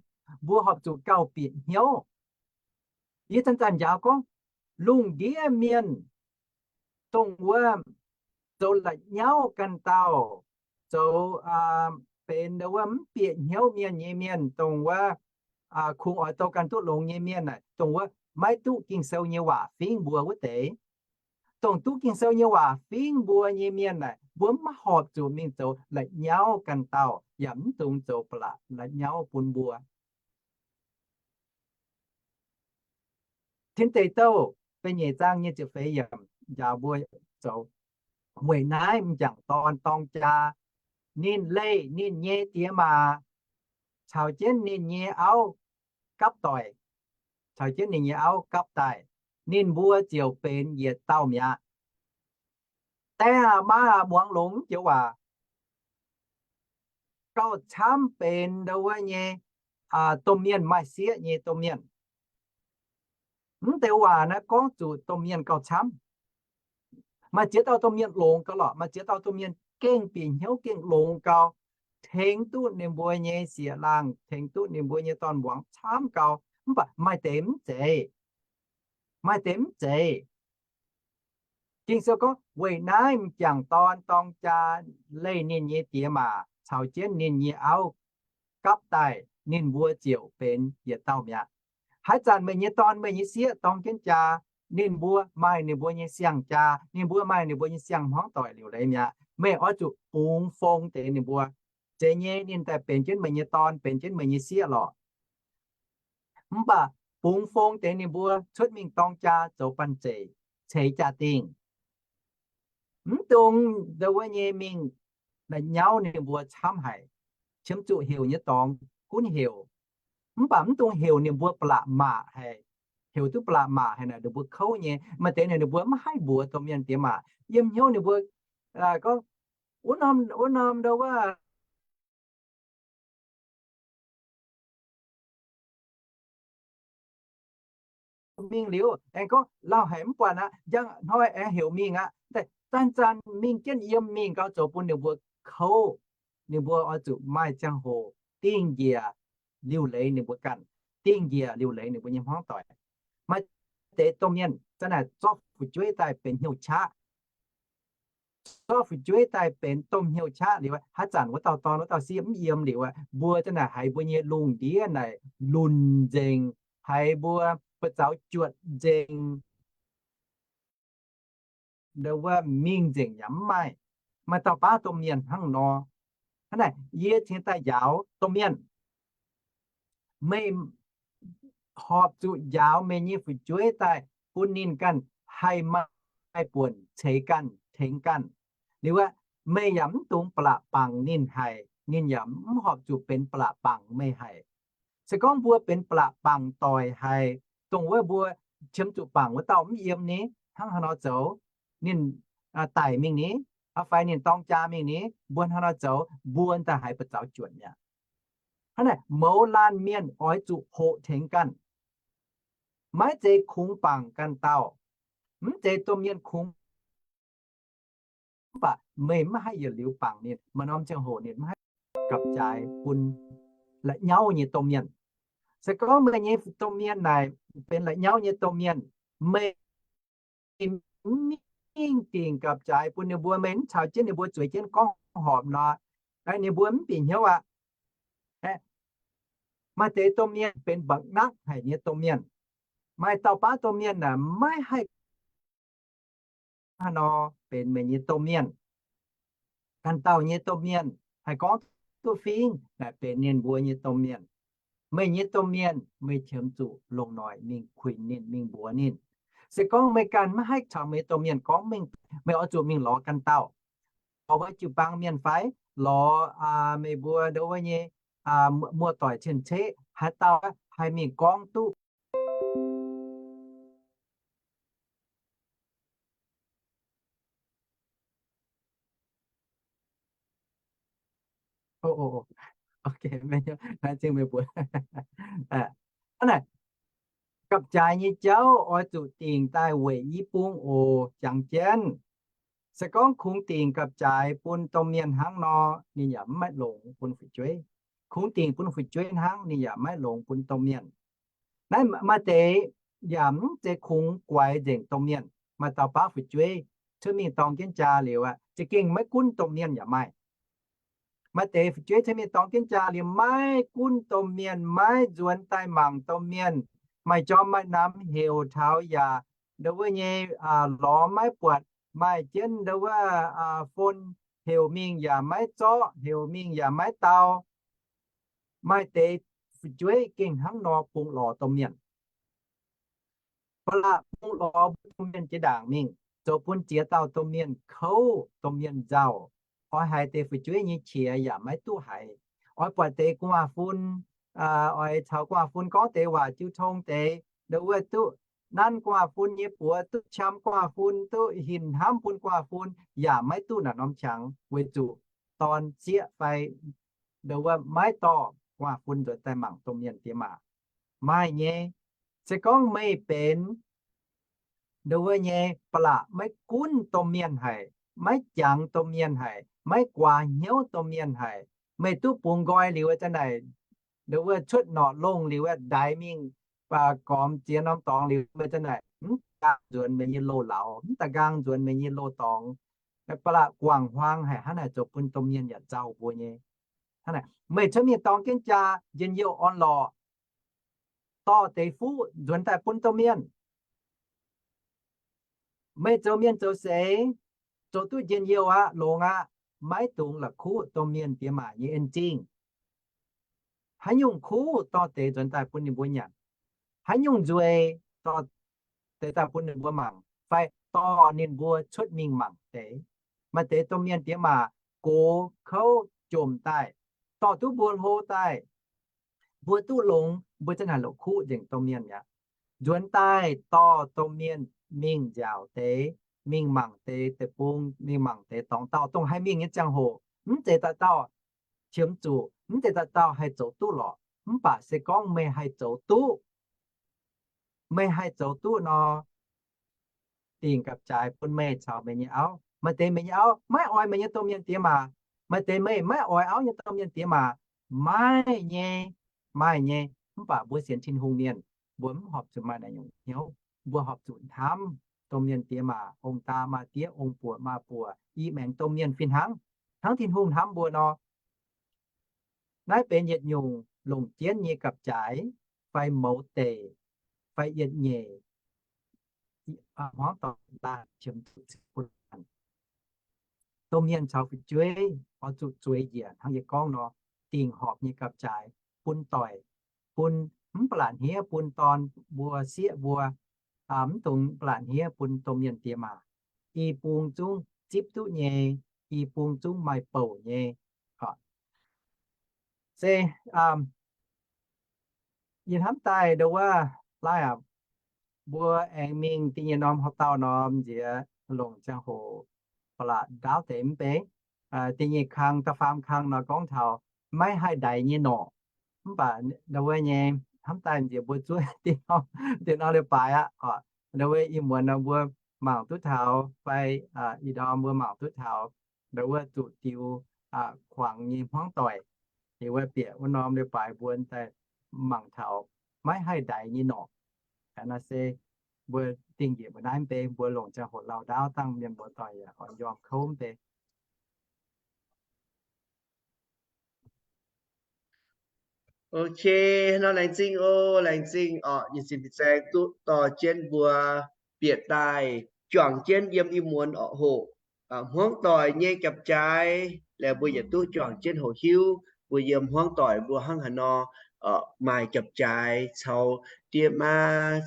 mbuo horpc zuqc gauh bieqc hnyouv. Yie zanc-zanc njaaux gorngv, lungh ndiev mienh, dongh wuov zoux la'nyauv ganh dauh, zoux benx wuov mv bieqc hnyouv mienh nyei mienh, dongh wuov kungx oix douh ganh duqv longx nyei mienh naaic, dongh wuov maiv duqv Ging-Sou nyei waac fingv mbuo wuov deix. Dongh duqv Ging-Sou nyei waac fingv mbuo nyei mienh naaic, mbuo mv horpc zuqc mingh zoux la'nyauv ganh dauh, yaac mv dungx zoux ba'laqc la'nyauv bun mbuo. Tin Deic Douh da'nyeic zaang nyic ziepc feix yiemc njaaux mbuo zoux, weic naaiv m'jangc dorn dorng jaa, ninh leih ninh nyei diex maac caux jienv ninh nyei auv gapv doic, caux jienv ninh nyei auv gapv daaih, ninh mbuo ziouc benx yietc dauh mi'aqv. Die aac, maa aac, muangx longx joux waac, gauh camv benx ndau wuov nyei domh mienh, maaih sieqv nyei domh mienh. Mv deix waac naaiv gorngv zuqc domh mienh gauh camv. Maaih ziex dauh domh mienh longx gauh lorqc, maaih ziex dauh domh mienh gengh bieqc hnyouv gengh longx gauh. tengx duqv ninh mbuo nyei sieqv-laangh, tengx duqv ninh mbuo nyei dorn-muangz camv gau. Mv baac maaih deix mv zeiz. Maaih deix mv zeiz. Ging-Sou gorngv, weic naaiv m'jangc dorn dorng jaa leih ninh nyei diex maac caux jienv ninh nyei auv gapv daaih, ninh mbuo ziouc benx yietc dauh mi'aqv. Haaix zanc meih nyei dorn meih nyei sieqv dorng jienv jaa, ninh mbuo maaih ninh mbuo nyei siang-jaa, ninh mbuo maaih ninh mbuo nyei siang-hmuangv doic liuc leiz mi'aqv. Meih oix zuqc bungx fong deix ninh mbuo. Zeiz nyei, ninh daaih benx jienv meih nyei dorn, benx jienv meih nyei sieqv lorqc. Mv baac bungx fong deix ninh mbuo cuotv mingh dorng jaa zoux banh zeic, ceix jaa-dingh. Mv dungx ndau wuov nyei mingh la'nyauv ninh mbuo camv haic. Qiemx zuqc heuc nyei dorngx gunv heuc. Mv baac mv dungx heuc ninh mbuo ba'laqc maac haic. Heuc duqv ba'laqc maac haic naaic ninh mbuo kouv nyei. Maaih deix naaic ninh mbuo mv haih mbuox domh mienh diex maac. Yiem hnyouv ninh mbuo gorngv, wuov norm, wuov norm ndau wuov mingh liuz, aengx gorngv lauh haic mv buatc aqv, njang hnoi aengx heuc mingh aqv. Zanc-zanc mingh jienv yiem mingh gau zoux bun ninh mbuo kouv. Ninh mbuo oix zuqc maaih ziangh hoc dingh njiec liuc leiz ninh mbuo ganh, dingh njiec liuc leiz ninh mbuo nyei hmuangv doic. Maaih deix domh mienh zanc naaic zorqv fu'jueiv daaih benx hnyouv qaqv. Zorqv fu'jueiv daaih benx domh hnyouv qaqv liuz, haaix zanc wuov dauh dorn wuov dauh sieqv mv yiem liuz, mbuo zanc naaic haiz mbuo nyei lungh ndiev naaic lunc nzengc, haiz mbuo buoz-zaux juotc nzengc, ndau wuov mingh nzengc yaac mv maaih. Maaih dauh baav domh mienh hnangv nor. Hnangv naaic yie cingx daaih njaaux domh mienh, meih horpc zuqc njaaux meih nyei fu'jueiv daaih bun ninh ganh haih maaih buonc ceix ganh, tengx ganh. Liuz aqv, meih yaac mv dungx ba'laqc bangc ninh haic, ninh yaac mv horpc zuqc benx ba'laqc bangc meih haic. Se gorngv mbuo benx ba'laqc bangc doic haic, dongh wuov mbuo qiemx zuqc bangc wuov dauh mv yiem ni, hnangv haaix nor zoux? Ninh daic mingh ni, fai ninh dorng jaa mingh ni, mbuo hnangv haaix nor zoux? Mbuo daaih haiz buoz-zaux juotc mi'aqv. Hnangv naaic mouz laanh mienh oix zuqc hoqc tengx ganh, maiv zeiz kungx bangc ganh dauh. Mv zeiz domh mienh kungx, mv baac meih maiv haih yietc liuz bangc ninh, maaih norm ziangh hoc ninh maiv haih gapv-jaaix bun la'nyauv nyei domh mienh. Se gorngv meih nyei domh mienh naaic benx la'nyauv nyei domh mienh, meih mingh dingc gapv-jaaix bun ninh mbuo, meih mv caux jienv ninh mbuo zueiz jienv gorngv horpc nor, ninh mbuo mv bieqc hnyouv aqv. Maaih deix domh mienh benx mba'naqv haic nyei domh mienh. Maaih dauh baav domh mienh naaic maiv haih haaix nor benx meih nyei domh mienh. Ganh dauh nyei domh mienh haih gorngv duqv fingx naaic benx ninh mbuo nyei domh mienh. Meih nyei domh mienh meih qiemx zuqc longc noic mingh kuinx ninh, mingh mbuox ninh. Se gorngv meih ganh maiv haih caux meih domh mienh gorngv, meih oix zuqc mingh lorz ganh dauh, lorz wuov jiu-baang mienh fai lorz meih mbuo ndau wuov nyei muoz-doic cien-ceqv, haaix dauh haih mingh gorngv duqv. Hnangv naaic, gapv-jaaix nyei jauv oix zuqc dingc daaih weic i bung oc, jangx jienv. Se gorngv kungx dingc gapv-jaaix bun domh mienh hnangv nor, ninh yaac maiv longx bun fu'jueiv. Kungx dingc bun fu'jueiv hnangv, ninh yaac maiv longx bun domh mienh. Naaiv maaih deix yaac mv zeiz kungx guaix nzengc domh mienh. Maaih dauh baav fu'jueiv cuotv mingh dorng jienv jaa liuz aqv, za'gengh maiv gunv domh mienh yaac maaih. Maaih deix fu'jueiv cuotv mingh dorng jienv jaa liuz maiv gunv domh mienh, maiv nzuonx daaih mangc domh mienh, maaih jorm maaih namx heuc taux yaac ndau wuov nyei lorz maiv buatc, maaih jienv ndau wuov phone heuc mingh yaac maiv zorqv, heuc mingh yaac maiv dau. Maaih deix fu'jueiv gengh hnangv nor bungx lorz domh mienh. Ba'laqc bungx lorz mbuo domh mienh jiex ndaangc mingh, zoux bun ziex dauh domh mienh kouv, domh mienh nzauh. Oix haiz deix fu'jueiv nyei qiex yaac maiv duqv haiz. Oix buatc deix gu'nguaaz-fun, oix caux gu'nguaaz-fun gorngv deix waac jiu tong deix, ndau wuov duqv nanv gu'nguaaz-fun nyei buoz, duqv qam gu'nguaaz-fun, duqv hinc hnamv bun gu'nguaaz-fun yaac maiv duqv naaic norm qangx, weic zuqc dorn sieqv fai ndau wuov maiv dorh gu'nguaaz-fun nzuonx daaih mangc domh mienh diex maac. Maaih nyei. Se gorngv meih benx ndau wuov nyei ba'laqc maiv gunv domh mienh haic, maiv jangx domh mienh haic, maiv guaax hnyouv domh mienh haic, Meih duqv bungx nqoi liuz wuov zanc naaic, wuov cuotv norqc longh liuz wuov ndaix mingh, gormx ziex norm dorngx liuz, meih zanc naaic mv da'nqaang nzuonx meih nyei loz-lauz, mv da'nqaang nzuonx meih nyei loz-dorngx. Ba'laqc guangc huaang haic hnangv naaic zoux bun domh mienh yaac nzauh mbuo nyei. Meih cuotv mingh dorng jienv jaa, njien-youh orn-lorqc, dorh deix fuqv nzuonx daaih bun domh mienh. Meih zoux mienh zoux seix, zoux duqv njien-youh aqv, longx aqv, maiv dungx la'kuqv domh mienh diex maac nyei en zingh. Haaix nyungc kuv dorh deix nzuonx daaih bun ninh mbuo nyanc. Haaix nyungc nzueic dorh deix daaih bun ninh mbuo mangc, fai dorh ninh mbuo cuotv mingh mangc deix. Maaih deix domh mienh diex maac gox kouv jomc daaih, dorh duqv mbuo hlo daaih, mbuo duqv longx, mbuo ziouc haih la'kuqv nzengc domh mienh mi'aqv. Nzuonx daaih dorh domh mienh mingh nziaauc deix, mingh mangc deix deic-bung, mingh mangc deix dorngx dauh, dongh haih mingh nyei ziangh hoc. Mv zeiz dauh dauh qiemx zuqc, mv zeiz dauh dauh haih zoux duqv lorqc. Mv baac se gorngv meih haih zoux duqv, meih haih zoux duqv nor, dingc gapv-jaaix bun meih caux meih nyei auv. Maaih deix meih nyei auv maiv oix meih nyei domh mienh diex maac. Maaih deix meih maiv oix auv nyei domh mienh diex maac. Maaih nyei, maaih nyei. Mv baac mbuo sienx Tin-Hungh mienh, mbuo mv horpc zuqc maaih naaiv nyungc hnyouv. Mbuo horpc zuqc hnamv domh mienh diex maac, ong-daa maa-diev, ong-buoc maa-buoc, i maengx domh mienh fih hnangv, hnangv Tin-Hungh hnamv mbuo nor. Naaiv benx yietc nyungc longc jienv nyei gapv-jaaix fai mouz deic fai yietc nyeic hmuangv doic laanh qiemx zuqc ziqc bun laanh. Domh mienh caux fu'jueiv oix zuqc zueiz njiec hnangv yie gorngv nor, dingc horpc nyei gapv-jaaix bun doic, bun mv ba'laqc hniev, bun dorn mbuo, sieqv mbuo, mv dungx ba'laqc hniev bun domh mienh diex maac. I bung zungv zipv duqv nyei, i bung zungv maaih bouc nyei. Se, yie hnamv daaih ndo wuov, laaiv aac, mbuo aengx mingh da'nyeic norm horqc dauh norm nziex longc ziangh hoc ba'laqc ndaauv deix mv bei. Da'nyeic kang, da'faam kang nor gorngv taux maiv haih ndaix nyei norqc. Mv baac ndo wuov nyei, hnamv daaih nziex mbuo zuov deix norm leiz-baaix aqv. Ndo wuov ih muonz nor mbuo mangc duqv taux fai ih ndorm mbuo mangc duqv taux ndo wuov zuqc diux kuangx nyei hmuangv doic. Liuz wuov bieqc wuov norm leiz-baaix mbuo daaih mangc taux maiv haih ndaix nyei norqc. Naaiv se mbuo dingh njiec mbuo naaiv mv bei, mbuo longc ziangh hoc lauh ndaauv dangh mienh mbuo doic yaac oix njormh kouv mv bei. Ok, nor laengz zingh oc, laengz zingh orqc, yie sin fin-saeng duqv dorh jienv mbuo bieqc daaih juangc jienv yiem ih muonz orqc hoc hmuangv doic nyei gapv-jaaix, laaix mbuo yietc duqv juangc jienv hoqc hiuv mbuo yiem hmuangv doic mbuo hnangv haaix nor maaih gapv-jaaix caux diex maa,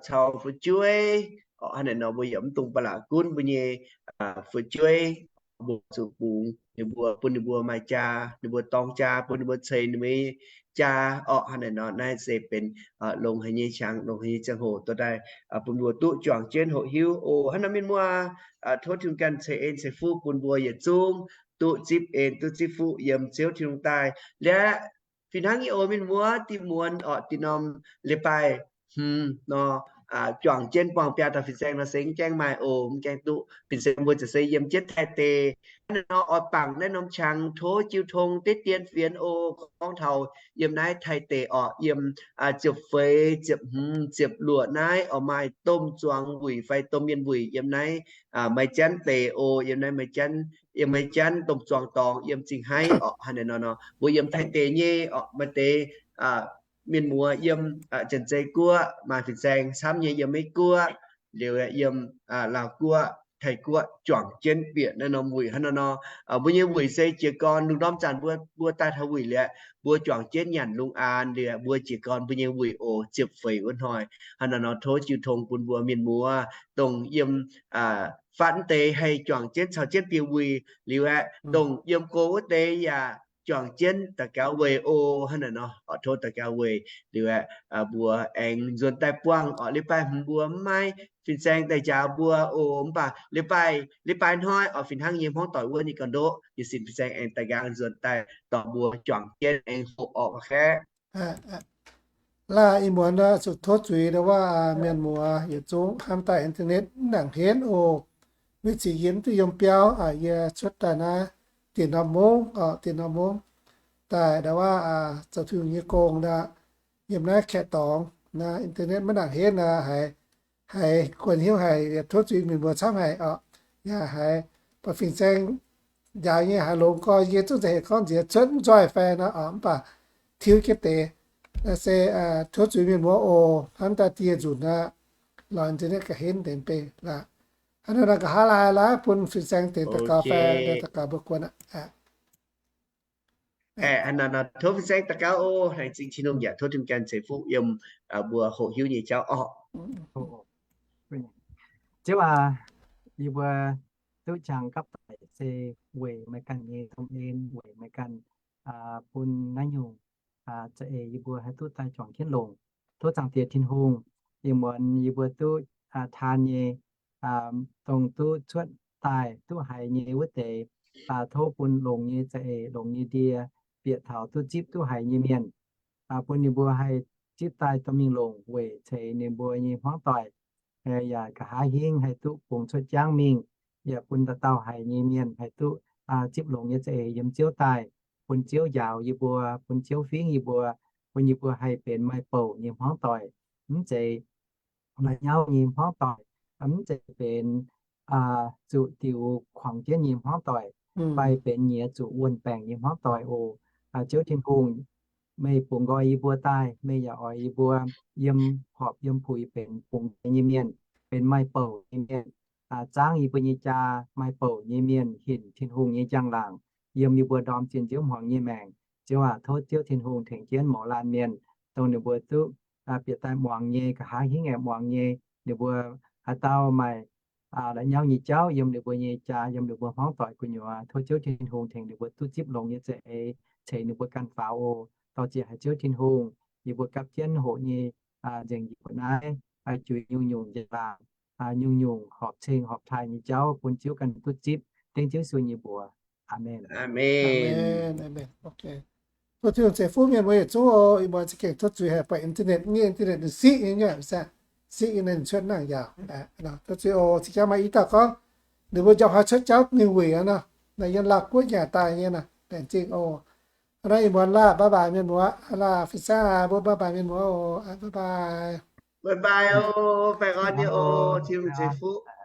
caux fu'jueiv. Orqc hnangv naaic nor mbuo yaac mv dungx ba'laqc gunv mbuo nyei fu'jueiv. Mbuo zuqc bungx ninh mbuo, bun ninh mbuo maaih jaa, ninh mbuo dorng jaa, bun ninh mbuo ceix ninh mbuo nyei jaa. Orqc hnangv naaic nor naaiv se benx longx haic nyei qangx, longx haic nyei ziangh hoc dorh daaih bun mbuo duqv juangc jienv hoqc hiuv oc. Hnangv nor mienh muoz, tov Tin-Hungh ganh ceix en ceix fuqv bun mbuo yietc zungv duqv zipv en duqv zipv fuqv yiem Ziouv Tin-Hungh daaih. Liuz fih hnangv nyei oc mienh muoz, dinh muonz orqc dinh norm leiz-baaih hmz nor, juangc jienv buangh biaa dauh fin-saeng nor se mv gaengh maaih oc, mv gaengh duqv. Fin-saeng mbuo ziouc se yiem jienv Taiv deic. Hnangv naaiv nor oix bangc naaiv norm qangx tov jiu tong deix dien fienx oc. Gorngv taux yiem naaiv Taiv deic orqc, yiem ziepc feix, ziepc hmz, ziepc luoqc naaiv oix maaih domh zuangx wuic fai domh mienh wuic yiem naaiv Maiv Janv deic oc. Yiem naaiv Maiv Janv, yiem Maiv Janv domh zuangx dorngx yiem Zingh Haiv orqc. Hnangv naaic nor nor mbuo yiem Taiv deic nyei orqc, maaih deix mienh muoz yiem Janx-Zei Guoqv, maaih fin-saeng camv nyei yiem Meiv Guoqv, liuz yiem Laauh Guoqv, Taiv Guoqv juangc jienv bieqc naaiv norm wuic hnangv nor nor. Mbuo nyei wuic se jiez gorn lungh ndorm zanc mbuo, mbuo daaih taux wuic liuz, mbuo juangc jienv nyanc lungh aan liuz, mbuo jiez gorn mbuo nyei wuic oc, ziepc feix wuov hnoi. Hnangv nor nor tov jiu tong bun mbuo mienh muoz dongh yiem fatv deix haih juangc jienv caux jienv bieqc wuic liuz aeqv, dongh yiem go wuov deix yaac juangc jienv daux gaux weic oc. Hnangv naaic nor tov daux gaux weic liuz aeqv, mbuo aengx nzuonx daaih buangh orqc, leiz-baaih hmz mbuo mv maaih fin-saeng daaih njaaux mbuo oc. Mv baac leiz-baaih, leiz-baaih hnoi orqc, fih hnangv nyei hmuangv doic wuov nyei ga'ndoqv, yie sin fin-saeng aengx daaih nqaang nzuonx daaih dorh mbuo juangc jienv aengx hoqc orqc mv kaav. Laaih ih muonz zuqc tov zuiz ndo wuov mienh muoz yietc zungv hnamv daaih internet mv nangc henv oc. Weic zuqc yie mv duqv yiem biauv, yie cuotv daaih naaiv dinh norm mungv, dinh norm mungv daaih ndau wuov zoux Tin-Hungh nyei gong nor, yiem naaiv kaeqv dorngx naaiv internet maiv nangc henv nor, haiz, haiz guanh hiuv haic, tov zuiz mienh muoz camv haic oc. Yaac haiz baac fin-saeng njaaux nyei haaix longx gorx, yie zungv nzauh hec gorngv nziex cuotv mv nzoih fai nor oc, mv baac tiuv jienv deix, se tov zuiz mienh muoz oc, hnamv daaih dieh nzunc aqv, lorz internet ga'henv deix mv bei laac. Hnangv naaiv nor nqa'haav laaix laaix bun fin-saeng deix daux gaux fai daux gaux mbuo guon aqv. Tov fin-saeng daux gaux oc. Laengz zingh Tin-Hungh yaac tov Tin-Hungh ganh ceix fuqv yiem mbuo hoqc hiuv nyei jauv orqc. Ziouv aac, yie mbuo duqv jangx gapv daic se weic meih ganh nyei domh en, weic meih ganh bun naaiv nyungc za'eix yie mbuo haih duqv daaih juangc jienv longc. Tov Zaangc Diex Tin-Hungh ih muonz yie mbuo duqv taan nyei, dongh duqv cuotv daaih duqv haiz nyei wuov deix, tov bun longc nyei za'eix, longc nyei ndie, bieqc taux duqv zipv duqv haiz nyei mienh, bun ninh mbuo haih zipv daaih dorh mingh longc weic ceix ninh mbuo nyei hmuangv doic, yaac nqa'haav hingv haih duqv bungx cuotv jangv mingh, yaac bun dauh dauh haiz nyei mienh haih duqv zipv longc nyei za'eix yiem Ziouv daaih, bun Ziouv njaaux yie mbuo, bun Ziouv fingv yie mbuo, bun yie mbuo haih benx maaih bouc nyei hmuangv doic, mv zeiz la'nyauv nyei hmuangv doic, mv zeiz benx zuqc diux kuangx jienv nyei hmuangv doic, fai benx nyiex zuqc wuonh baengc nyei hmuangv doic oc. Ziouv Tin-Hungh, meih bungx nqoi yie mbuo daaih, meih yaac oix yie mbuo yiem horpc yiem puix benx bungx nqoi nyei mienh, benx maaih bouc nyei mienh, zaangv yie mbuo nyei jaa, maaih bouc nyei mienh hinc Tin-Hungh nyei njang-laangc yiem yie mbuo ndorm zinh nziouv hmuangx nyei maengc. Ziouv aac, tov Ziouv Tin-Hungh tengx jienv mouz laanh mienh, dongh ninh mbuo duqv bieqc daaih muangx nyei, nqa'haav hingv aengx muangx nyei, ninh mbuo haaix dauh maaih la'nyauv nyei jauv yiem ninh mbuo nyei jaa, yiem ninh mbuo hmuangv doic gu'nyuoz, tov Ziouv Tin-Hungh tengx ninh mbuo duqv zipv longx nyei za'eix ceix ninh mbuo ganh faaux oc. Dorh ziec haiz Ziouv Tin-Hungh, yie mbuo gapv jienv hoqc nyei nzengc yie mbuo naaiv, juix nyungc-nyungc njang-laangc, nyungc-nyungc horpc ceng horpc taaih nyei jauv bun Ziouv ganh duqv zipv. Dengv Ziouv Yesu nyei mbuox. Aamen. Tov Tin-Hungh ceix fuqv mienh muoz yietc zungv oc. Ih muonz za'gengh tov zuiz haic, buatc internet, nyei internet ninh siqv nyei, siqv nyei, ninh cuotv nangc yaauc. Tov zuiz oc. Cingx jangv maaih i dauh gorngv ninh mbuo njormh haaix cuotv jauv ninh wuic nor, naaiv yiem Laauv Guoqv nyanc daaih nyei nor, laengz zingh oc. Hnangv naaiv ih muonz laah, bye bye mienh muoz laah, fin-saeng aac, mbuo bye bye mienh muoz oc, bye bye. Bye bye oc, baengh orn nyei oc, Tin-Hungh ceix fuqv.